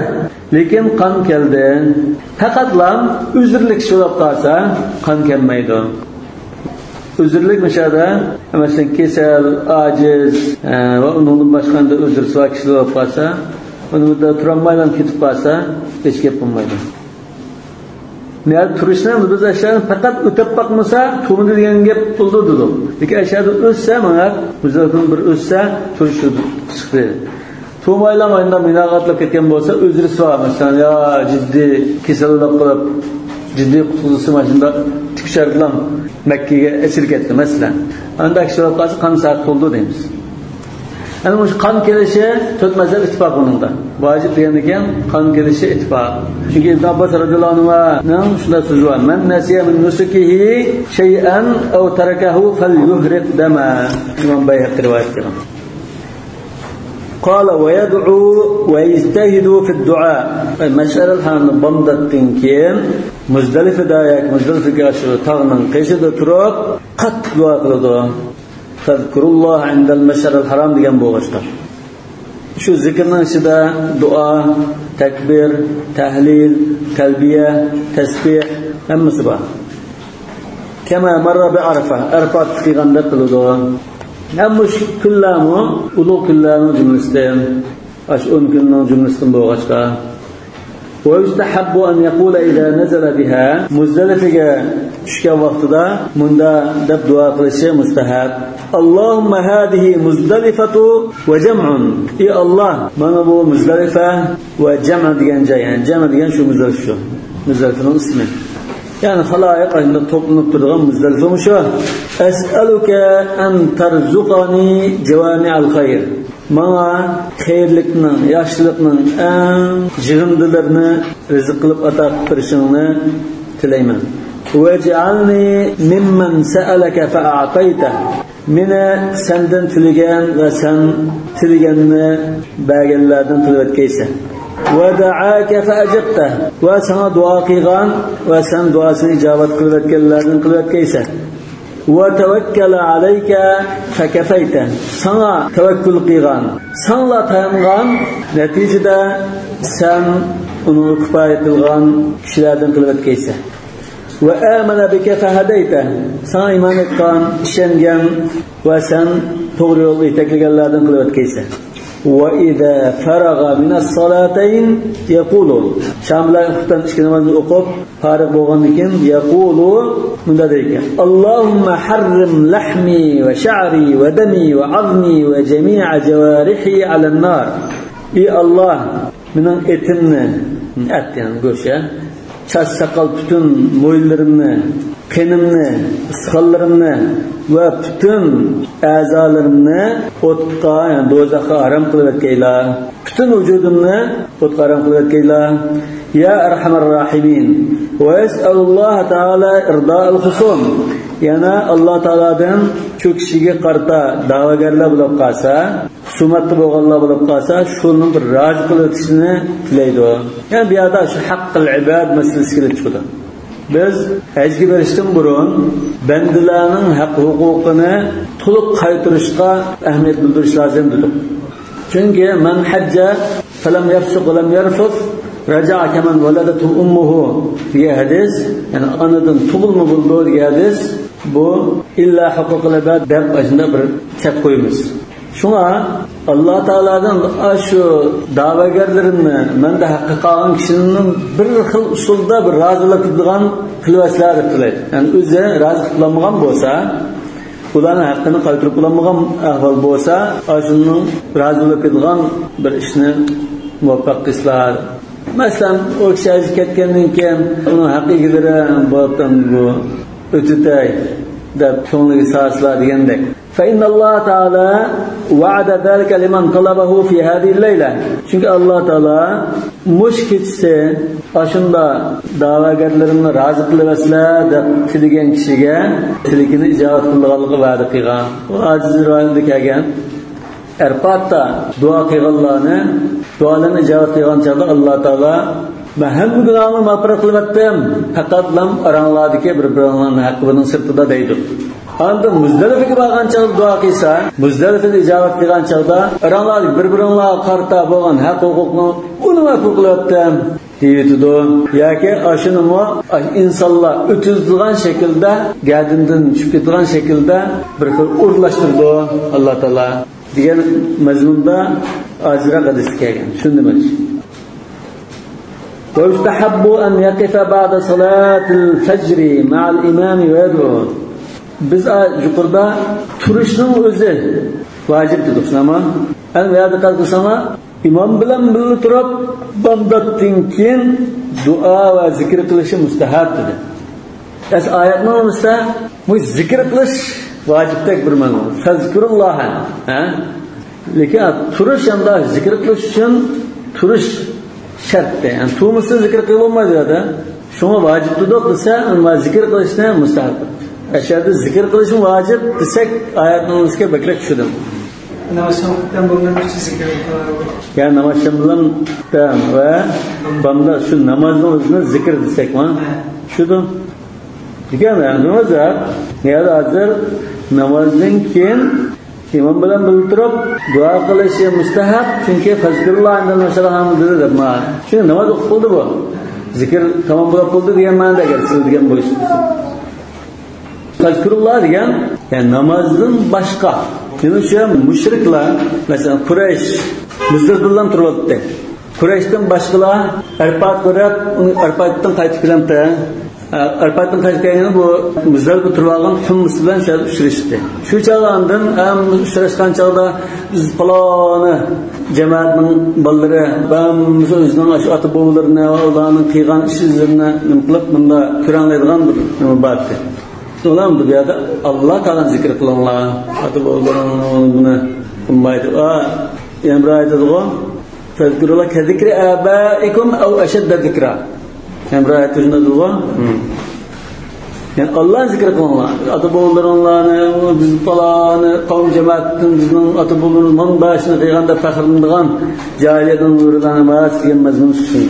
لېكىن قان كەلدى. پەقەتلا ئۆزرىلىك كىشى بولۇپ قالسا، قان كەلمەيدۇ. ئۆزرىلىك مۇشۇ يەردە، مەسىلەن، كېسەل، ئاجىز، ئە، ۋە ئۇنىڭدىن باشقا ئەمدى ئۆزرىسى بار كىشىلەر بولۇپ قالسا، ئۇنى بىر تۇرالمايلا كېتىپ قالسا، ھېچ گەپ بولمايدۇ. نەدە تۇرۇشنى بىز ئەشيانى پەقەت ئۆتەپ باقمىسا، تۇرمىدى دېگەن گەپ بولىدۇ دېدۇق. لېكىن ئەشيادا ئۆتسە، مانا، مۇزدەلىپىدىن بىر ئۆتسە، تۇرۇش چىقتى. تۇرمايلا ئاينىدا مىناغا ئاتلاپ كەتكەن بولسا، ئۆزرىسى بار، مەسىلەن، يا جىددىي كېسەل بولۇپ قېلىپ، جىددىي قۇتقۇزۇشى ماشىنىدا تىكىشەردىلا مەككىگە ئېچىلىپ كەتتى، مەسىلەن. ئانداق كىشى بولۇپ قالسا، قان ساقىت بولىدۇ دەيمىز. ئەنە مۇشۇ قان كېلىشى تۆت مەزھەپ ئىتتىپاق بۇنىڭدا. ۋاجىپ دېگەندىكىن قان كېلىشى ئىتتىپاق. چۈنكى ئىبن ئابباس رەزىياللاھۇ ئەنھۇنىڭ شۇنداق سۆزى بار، مَنْ نَسِيَ مِنْ نُسُكِهِ شَيْئًا أَوْ تَرَكَهُ فَلْيُهْرِقْ دَمَهُ. ئىمام بەيھەقى رىۋايەت قىلغان. قال ويدعو ويجتهد في الدعاء. مەشئەرىل ھارامدا بامداتتىن كېيىن مۇزدەلىپىدە ياكى مۇزدەلىپىگە ئاشۇ تاغنىڭ قېشىدا تۇرۇپ قاتتىق دۇئا قىلىدۇ. فاذكروا الله عند المشعر الحرام دېگەن بولغاچقا. شۇ زىكىرنىڭ ئىچىدە دۇئا، تەكبىر، تەھلىل، تەلبىيە، تەسبىھ ھەممىسى بار. كما مر بعرفة، ئەرپات قىلغاندەك قىلىدۇ. ھەم مۇشۇ كۈنلەرمۇ ئۇلۇغ كۈنلەرنىڭ جۈملىسىدىن، ئاشۇ ئون كۈننىڭ جۈملىسىدىن بولغاچقا. ويستحب أن يقول إذا نزل بها، مۇزدەلىفىگە چۈشكەن ۋاقتىدا مۇنداق دەپ دۇئا قىلىشى مۇستەھەب. اللهم هذه مزدلفة وجمع. ئى ئاللاھ، مانا بۇ مۇزدەلىفە ۋە جەمع دېگەن جاي، يەنى جەمع دېگەن شۇ مۇزدەلىفە شۇ. مۇزدەلىفىنىڭ ئىسمى. يەنى خالايىق ئاشۇنداق توپلىنىپ تۇرىدىغان مۇزدەلىفە شۇ. أسألك أن ترزقني جوامع الخير. ماڭا خەيرلىكنىڭ، ياخشىلىقنىڭ ئەڭ يىغىندىلىرىنى رىزىق قىلىپ ئاتا قىلىپ بېرىشىڭنى تىلەيمەن. واجعلني ممن سألك فأعطيته. مېنى سەندىن تىلىگەن ۋە سەن تىلىگەننى بەرگەنلەردىن قىلىۋەتكەيسەن. ودعاك فأجبته. ۋە ساڭا دۇئا قىلغان ۋە سەن دۇئاسىنى ئىجابەت قىلىۋەتكەنلەردىن قىلىۋەتكەيسەن. وتوكل عليك فكفيته. ساڭا تەۋەككۈل قىلغان، ساڭلا تايانغان، نەتىجىدە سەن ئۇنىڭغا كۇپايە قىلغان كىشىلەردىن قىلىۋەتكەيسەن. وآمن بك فهديته. ساڭا ئىمان ئېيتقان، ئىشەنگەن ۋە سەن توغرا يولغا يېتەكلىگەنلەردىن قىلىۋەتكەيسەن. وإذا فرغ من الصلاتين يقول. شام بىلەن خۇپتان ئىككى نامازنى ئوقۇپ، پارىغ بولغاندىن كېيىن، يقول، مۇنداق دەيدىكەن: اللهم حرم لحمي وشعري ودمي وعظمي وجميع جوارحي على النار. ئى ئاللاھ، مېنىڭ ئېتىمنى، ئەت يەنى گۆش، ھە؟ چاچ ساقال پۈتۈن مويلىرىمنى، قېنىمنى، ئۇستىخانلىرىمنى ۋە پۈتۈن ئەزالىرىمنى ئوتقا، يەنى دوزاخقا ھارام قىلىۋەتكەيلا. پۈتۈن ۋۇجۇدۇمنى ئوتقا ھارام قىلىۋەتكەيلا. يا أرحم الراحمين. ويسأل الله تعالى إرضاء الخصوم. يەنە ئاللا تائالادىن شۇ كىشىگە قارىتا دەۋاگەرلەر بولۇپ قالسا، خۇسۇمەتتە بولغانلار بولۇپ قالسا، شۇنىڭ بىر رازى قىلىۋېتىشىنى تىلەيدۇ. يەنى بۇ يەردە شۇ ھەققىل ئىباد مەسىلىسى كېلىپ چىقىدۇ. بىز ھەجگە بېرىشتىن بۇرۇن بەندىلەرنىڭ ھەق ھوقۇقىنى تولۇق قايتۇرۇشقا ئەھمىيەت بىلدۈرۈش لازىم دېدۇق. چۈنكى مەن ھەججە فەلەم يەفسۇق ۋەلەم يەرفۇس رەجەئە كەمەن ۋەلەدەتھۇ ئۇممۇھۇ دېگەن ھەدىس، يەنى ئانىدىن تۇغۇلما بولىدۇ دېگەن ھەدىس، بۇ ئىللا ھوقۇقۇل ئىباد دەپ ئاشۇنداق بىر چەك قويىمىز. شۇڭا ئاللا تائالادىن ئاشۇ دەۋاگەرلىرىمنى، مەندە ھەققى قالغان كىشىنىڭ بىر خىل ئۇسۇلدا بىر رازىلىق قىلىدىغان قىلىۋەتسىلەر دەپ تىلەيدۇ. يەنى ئۆزى رازى قىلالمىغان بولسا، ئۇلارنىڭ ھەققىنى قايتۇرۇپ بولالمىغان ئەھۋال بولسا، ئاشۇنىڭ رازى بولۇپ كېتىدىغان بىر ئىشنى مۇۋەپپەق قىلسىلەر. مەسىلەن، ئۇ كىشى ھەجگە كەتكەندىن كېيىن ئۇنىڭ ھەق ئىگىلىرى بولۇپتۇ، بۇ ئۆتۈتەي دەپ كۆڭلىگە سالسىلەر دېگەندەك. فإن الله تعالى وعد ذلك لمن طلبه في هذه الليلة. چۈنكى ئاللا تائالا مۇشۇ كېچىسى ئاشۇنداق دەۋاگەرلىرىمنى رازى قىلىۋەتسىلە دەپ تىلىگەن كىشىگە تىلىكىنى ئىجابەت قىلىدىغانلىقىنى ۋەدە قىلغان. بۇ ھەدىس رىۋايىتىدە كەلگەن. ئەرپاتتا دۇئا قىلغانلارنى، دۇئالىرىنى ئىجابەت قىلغان چاغدا ئاللا تائالا، مەن ھەممە گۇناھىڭلارنى مەغپىرەت قىلىۋەتتىم، پەقەتلا ئاراڭلاردىكى بىر-بىرىڭلارنىڭ ھەققىدىن سىرتىدا دەيدۇ. ئاندىن مۇزدەلىفىگە بارغان چاغدا دۇئا قىلسا، مۇزدەلىفىدە ئىجابەت قىلغان چاغدا، ئاراڭلاردىكى بىر-بىرىڭلارغا قارىتا بولغان ھەق ھوقۇقنى ئۇنى مەغپۇر قىلىۋەتتىم دېيىۋېتىدۇ. ياكى ئاشۇنىمۇ ئىنسانلار ئۆتۈزىدىغان شەكىلدە، گەدىنىدىن چۈشۈپ كېتىدىغان شەكىلدە بىر خىل ئورۇنلاشتۇرىدۇ ئاللا تائالا دېگەن مەزمۇندا ئازراق ھەدىستە كەلگەن. شۇنى دېمەكچى. ويستحب أن يقف بعد صلاة الفجر مع الإمام ويدعو. بىز يۇقىرىدا تۇرۇشنىڭ ئۆزى ۋاجىپ دېدۇق، شۇنداقمۇ؟ ئەمدى بۇ يەردە دىققەت قىلساڭلار، ئىمام بىلەن بىللە تۇرۇپ، بامداتتىن كېيىن دۇئا ۋە زىكىر قىلىشى مۇستەھەب دېدى. ئەس ئايەتنىڭ ئۈستىدە بۇ زىكىر قىلىش ۋاجىپتەك بىر مەزمۇن. فەزكۇرۇللاھە. ھە؟ لېكىن تۇرۇش ھەمدە زىكىر قىلىش ئۈچۈن تۇرۇش شەرتتە. يەنى تۇرمىسا زىكىر قىلىپ بولمايدۇ يەردە. شۇڭا ۋاجىپ دېدۇق دېسە، ئەمما زىكىر قىلىشنى مۇستەھەب. ئەشەدە زىكىر قىلىشمۇ ۋاجىپ دېسەك، ئايەتنىڭ ئۈستىگە بەكرەك چۈشىدۇ. نامازشام بىلەن بۇنىڭ ئۈچۈن زىكىر قىلىدۇ. يا نامازشام بىلەن ۋە بامدا شۇ نامازنىڭ ئۆزىنى زىكىر دېسەكمۇ؟ ھە. چۈشىدۇ. دېگەن ئەمرىمىز ۋە يەنە ھازىر نامازدىن كېيىن ئىمام بىلەن بىللە تۇرۇپ دۇئا قىلىشى مۇستەھەب، چۈنكى فەزكۇرۇللاھ ئىندەل مەشئەلە ھامىدىدە دەپ ما. چۈنكى ناماز ئوقۇپ بولدى بۇ. زىكىر تامام بولۇپ بولدى دېگەن مەنىدە، ئەگەر سىز دېگەن بولۇشىڭىز. فەزكۇرۇللاھ دېگەن، يەنى نامازدىن باشقا. نېمە ئۈچۈن؟ مۇشرىكلار، مەسىلەن، قۇرەيش مۇزدەلىپە بىلەن تۇرۇۋاتتى. قۇرەيشتىن باشقىلار ئەرپات كۆرۈپ، ئۇنى ئەرپاتتىن قايتىپ كېلەمتى. ئەرپاتتىن قايتىپ كەلگەندە بۇ مۇزدەلىپە تۇرۇۋالغان ھۇممىسى بىلەن شۇ يەردە ئۇچرىشىپتى. شۇ چاغدا ئاندىن ھەممىمىز ئۇچراشقان چاغدا بىز پالانى جامائەتنىڭ بالىلىرى ھەممىسى ئۆزىنىڭ ئاشۇ ئاتا-بوۋىلىرىنى، ئۇلارنىڭ قىلغان ئىش-ئىزلىرىنى نېمە قىلىپ مۇنداق كۆرەڭلەيدىغان بىر نېمە بار ئىدى. ئۇلار بۇ يەردە ئاللا تائالانى زىكىر قىلىڭلار. ئاتا-بوۋىلىرىڭ بۇنى قىلمايدۇ. ئا، ئىمران ئېيتىدىغۇ. فاذكروا الله كذكر آبائكم أو أشد ذكرا. ئىمران ئېيتىدىغۇ. يەنى ئاللانى زىكىر قىلىڭلار. ئاتا-بوۋىلىرىڭلارنى، بىز پالانى، قەۋم جامائەتتىن بىزنىڭ ئاتا-بوۋىلىرىمىز مۇنداق ئىشنى قىلغان دەپ پەخىرلىنىدىغان جاھىلىيەتنىڭ مۇرىدانە ماس دېگەن مەزمۇن چىقسۇن.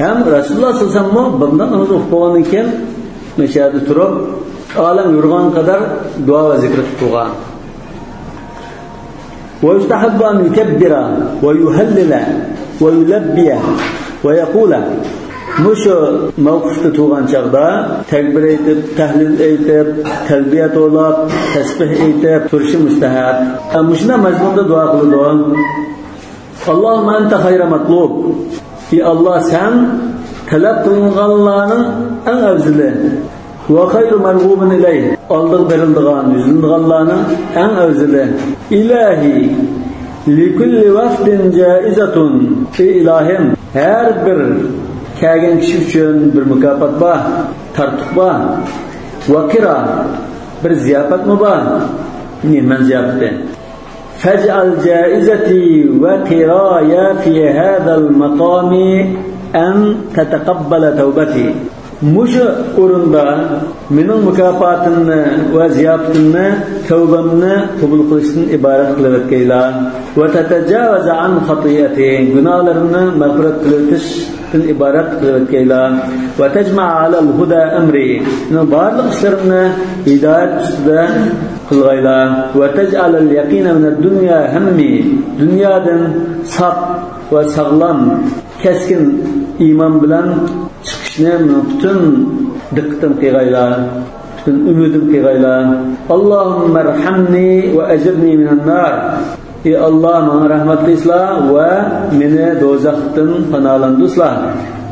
ھەم رەسۇلۇللا سەللەللاھۇ ئەلەيھى ۋەسەللەممۇ بۇنداق ناماز ئوقۇپ بولغاندىن كېيىن مەشەدە تۇرۇپ، ئالەم يورۇغان قەدەر دۇئا ۋە زىكىر قىلىپ تۇرغان. ويستحب أن يكبر ويهلل ويلبي ويقول. مۇشۇ مەۋقۇفتە تۇرغان چاغدا تەكبىر ئېيتىپ، تەھلىل ئېيتىپ، تەلبىيە توۋلاپ، تەسبىھ ئېيتىپ تۇرۇشى مۇستەھەب. مۇشۇنداق مەزمۇندا دۇئا قىلىدۇ. اللهم أنت خير مطلوب. ئى ئاللا، سەن تەلەپ قىلىنغانلارنىڭ ئەڭ ئەۋزىلى. وخير مرغوب إليه. ئالدىغا بېرىلىدىغان، يۈزلىنىدىغانلارنىڭ ئەڭ ئەۋزىلى. إلهي لكل وفد جائزة. ئى ئىلاھىم، ھەر بىر كەلگەن كىشى ئۈچۈن بىر مۇكاپات بار، تارتۇق بار. وقرا، بىر زىياپەتمۇ بار، مېھمان زىياپىتى. فاجعل جائزتي وقراي في هذا المقام أن تتقبل توبتي. مۇشۇ ئورۇندا مېنىڭ مۇكاپاتىمنى ۋە زىياپىتىمنى تەۋبەمنى قوبۇل قىلىشتىن ئىبارەت قىلىۋەتكەيلا. وتتجاوز عن خطيئتي، گۇناھلىرىمنى مەغپىرەت قىلىۋېتىشتىن ئىبارەت قىلىۋەتكەيلا. وتجمع على الهدى أمري، مېنىڭ بارلىق ئىشلىرىمنى ھىدايەت ئۈستىدە قىلغايلا. وتجعل اليقين من الدنيا همي، دۇنيادىن ساپ ۋە ساغلام، كەسكىن ئىمان بىلەن چىقىشنى مېنىڭ پۈتۈن دىققىتىم قىلغايلا، پۈتۈن ئۈمىدىم قىلغايلا. اللهم ارحمني وأجرني من النار. ئى ئاللا، ماڭا رەھمەت قىلسىلا ۋە مېنى دوزاختىن پاناھلاندۇرسىلا.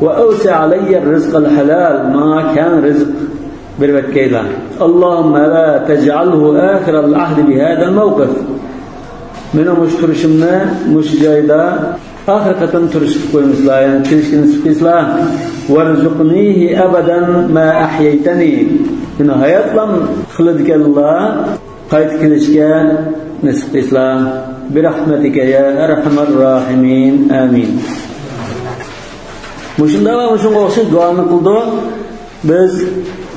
وأوسع علي الرزق الحلال، ماڭا كەڭ رىزىق بېرىۋەتكەيلا. اللهم لا تجعله آخر العهد بهذا الموقف. مېنىڭ مۇشۇ تۇرۇشۇمنى مۇشۇ جايدا ئاخىرقى قېتىم تۇرۇش قىلىپ قويمىسىلا، يەنى كېلىشكە نېسىپ قىلسىلا. وارزقنيه أبدا ما أحييتني. مېنى ھاياتلام قىلىدىكەنلا، قايتا كېلىشكە نېسىپ قىلسىلا. برحمتك يا أرحم الراحمين. آمين. مۇشۇنداق ۋە مۇشۇنىڭغا ئوخشاش دۇئانى قىلدۇق. بىز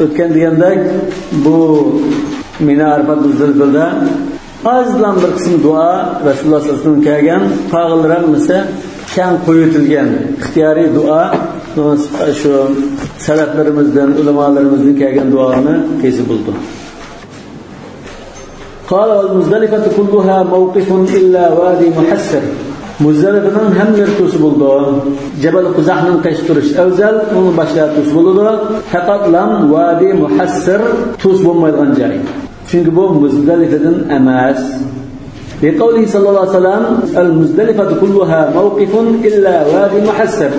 ئۆتكەن دېگەندەك، بۇ مىنا ئەرپات مۇزدەلىپىدە ئازلا بىر قىسىم دۇئا رەسۇلۇللا سەللەللاھۇ ئەلەيھى ۋەسەللەم كەلگەن، قالغانلىرى ھەممىسى كەڭ قويۇۋېتىلگەن ئىختىيارىي دۇئا. شۇ سەلەفلىرىمىزدىن، ئۆلىمالىرىمىزدىن كەلگەن دۇئانى قىلسا بولىدۇ. قال: والمزدلفة كلها موقف إلا وادي محسر. مۇزدەلىپىنىڭ ھەممە يېرى تۇرسا بولىدۇ. جەبەل قۇزەھنىڭ قېشىدا تۇرۇش ئەۋزەل، ئۇنىڭ باشقا يەردە تۇرسا بولىدۇ. پەقەت لام ۋادى مۇھەسسىر تۇرسا بولمايدىغان جاي. چۈنكى بۇ مۇزدەلىپىدىن ئەمەس. لقوله صلى الله عليه وسلم: المزدلفة كلها موقف إلا وادي محسر.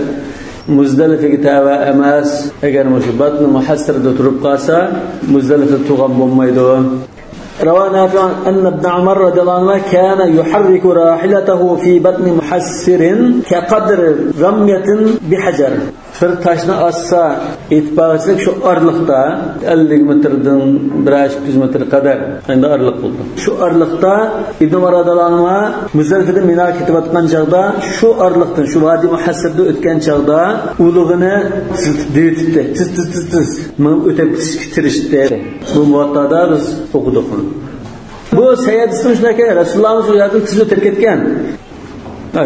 مۇزدەلىپىگە تەۋە ئەمەس، ئەگەر مۇشۇ بەتنى مۇھەسسىردە تۇرۇپ قالسا، مۇزدەلىپىدە تۇرغان بولمايدۇ. روى نافع أن ابن عمر رضي الله عنهما كان يحرك راحلته في بطن محسر كقدر رمية بحجر. بىر تاشنى ئاتسا، ئېتىپ بارغۇچىلىك شۇ ئارىلىقتا، ئەللىك مېتىردىن بىر ئىككى يۈز مېتىر قەدەر، ئەمدى ئارىلىق بولدى. شۇ ئارىلىقتا ئىبن ئۇمەر رازىياللاھۇ ئەنھۇما مۇزدەلىپىدىن مىناغا كېتىۋاتقان چاغدا، شۇ ئارىلىقتىن، شۇ ۋادى مۇھەسسىردىن ئۆتكەن چاغدا ئۇلىغىنى سىلتىپ دېۋىتىپتى. تىز، تىز، تىز، تىز. مېڭىپ ئۆتۈپ كېتىشكە تىرىشتى. بۇ مۇۋەتتادا بىز ئوقۇدۇق. بۇ سەھىھ ھەدىستىمۇ شۇنداككەن، رەسۇلۇللاھىمىز ئۇ يەردىن تېز ئۆتۈپ كەتكەن.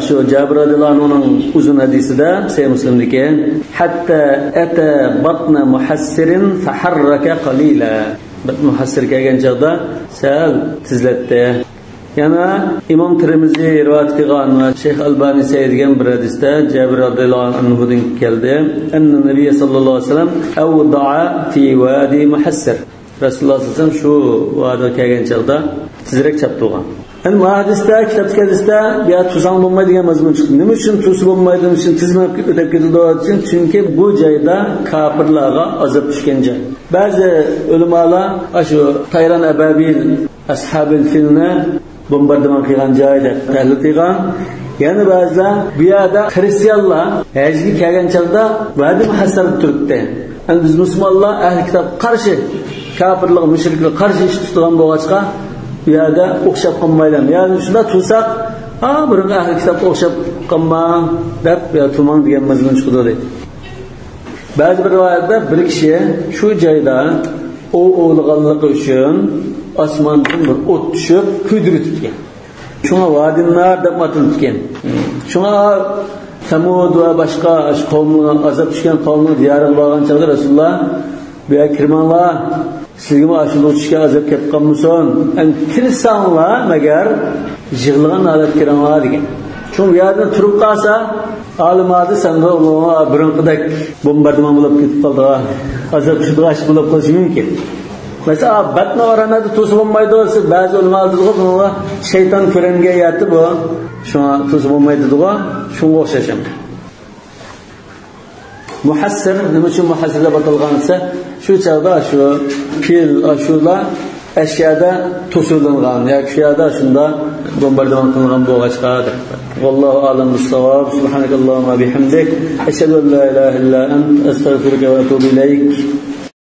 شۇ جابىر رازىياللاھۇ ئەنھۇنىڭ ئۇزۇن ھەدىسىدە، سەھىھ مۇسلىمدىكى، حتى أتى بطن محسر فحرك قليلا. بەت مۇھەسسىر كەلگەن چاغدا سەل تېزلەتتى. يەنە ئىمام تىرمىزى رىۋايەت قىلغان ۋە شەيخ ئەلبانى سەھىھ دېگەن بىر ھەدىستە جابىر رازىياللاھۇ ئەنھۇدىن كەلدى. أن النبي صلى الله عليه وسلم أودع في وادي محسر. رەسۇلۇللاھ سەللەللاھۇ ئەلەيھى ۋەسەللەم شۇ ۋادىغا كەلگەن چاغدا تېزرەك چاپتۇرغان. يەنە ما ھەدىستە، كىتابتىكى ھەدىستە بۇ يەردە تۇرساڭ بولمايدۇ دېگەن مەزمۇن چىقتى. نېمە ئۈچۈن تۇرسا بولمايدۇ، نېمە ئۈچۈن تېز مېڭىپ ئۆتۈپ كېتىدۇ دېسەم، چۈنكى بۇ جايدا كاپىرلارغا ئازاب چۈشكەن جاي. بەزى ئۆلىمالار ئاشۇ تەيران ئەبابىل، ئەسھابىل فىلنى بومباردىمان قىلغان جاي دەپ تەھلىل قىلغان. يەنە بەزىلەر بۇ يەردە خرىستىيانلار ھەجگە كەلگەن چاغدا ۋادى مۇھەسسەردە تۇرۇپتۇ. يەنى بىز مۇسۇلمانلار ئەھلى كىتابقا قارشى، كاپىرلارغا، مۇشرىكلارغا قارشى ئىش تۇتىدىغان بولغاچقا، بۇ يەردە ئوخشاپ قالمايلى. يەنى شۇنداق تۇرساق، ھا، بۇرۇنقى ئەھلى كىتابقا ئوخشاپ قالماڭ دەپ، يا تۇرماڭ دېگەن مەزمۇن چىقىدۇ دەيدۇ. بەزى بىر رىۋايەتتە بىر كىشى شۇ جايدا ئوۋ ئوۋلىغانلىقى ئۈچۈن ئاسماندىن بىر ئوت چۈشۈپ كۆيدۈرۈۋېتىپتىكەن. شۇڭا ۋادىننار دەپ ئاتىلىپتىكەن. شۇڭا سەمۇد ۋە باشقا شۇ قەۋمنىڭ، ئازاب چۈشكەن قەۋمنىڭ دىيارىغا بارغان چاغدا رەسۇلۇللا، بۇ يەرگە كىرمەڭلار، سىزگىمۇ ئاشۇنداق چۈشكەن ئازاب كەپ قالمىسۇن. ئەمدى كىرسەڭلار مەگەر يىغلىغان ھالەتتە كىرىڭلار دېگەن. چۈنكى بۇ يەردىن تۇرۇپ قالسا، ئالىم ھالدا سەندە بۇرۇنقىدەك بومباردىمان بولۇپ كېتىپ قالىدىغان، ئازاب چۈشىدىغان ئىش بولۇپ قېلىشى مۇمكىن. مەسىلەن، بەتنى ئوراندا تۇرسا بولمايدۇ، بەزى ئۆلىمالار دېدىغۇ، بۇنىڭغا شەيتان كۆرۈنگەن يەردە بۇ، شۇڭا تۇرسا بولمايدۇ دېدىغۇ، شۇنىڭغا ئوخشاش ئەمدى. مۇھەسسىر، نېمە ئۈچۈن مۇھەسسىر دەپ ئاتالغان دېسە، شۇ چاغدا شۇ پىل، ئاشۇلار ئەشيادا توسۇلۇنغان ياكى شۇ يەردە شۇنداق بومباردىمان قىلىنغان بولغاچقا دەپ. والله أعلم بالصواب. سبحانك اللهم وبحمدك، أشهد أن لا إله إلا أنت، أستغفرك وأتوب إليك.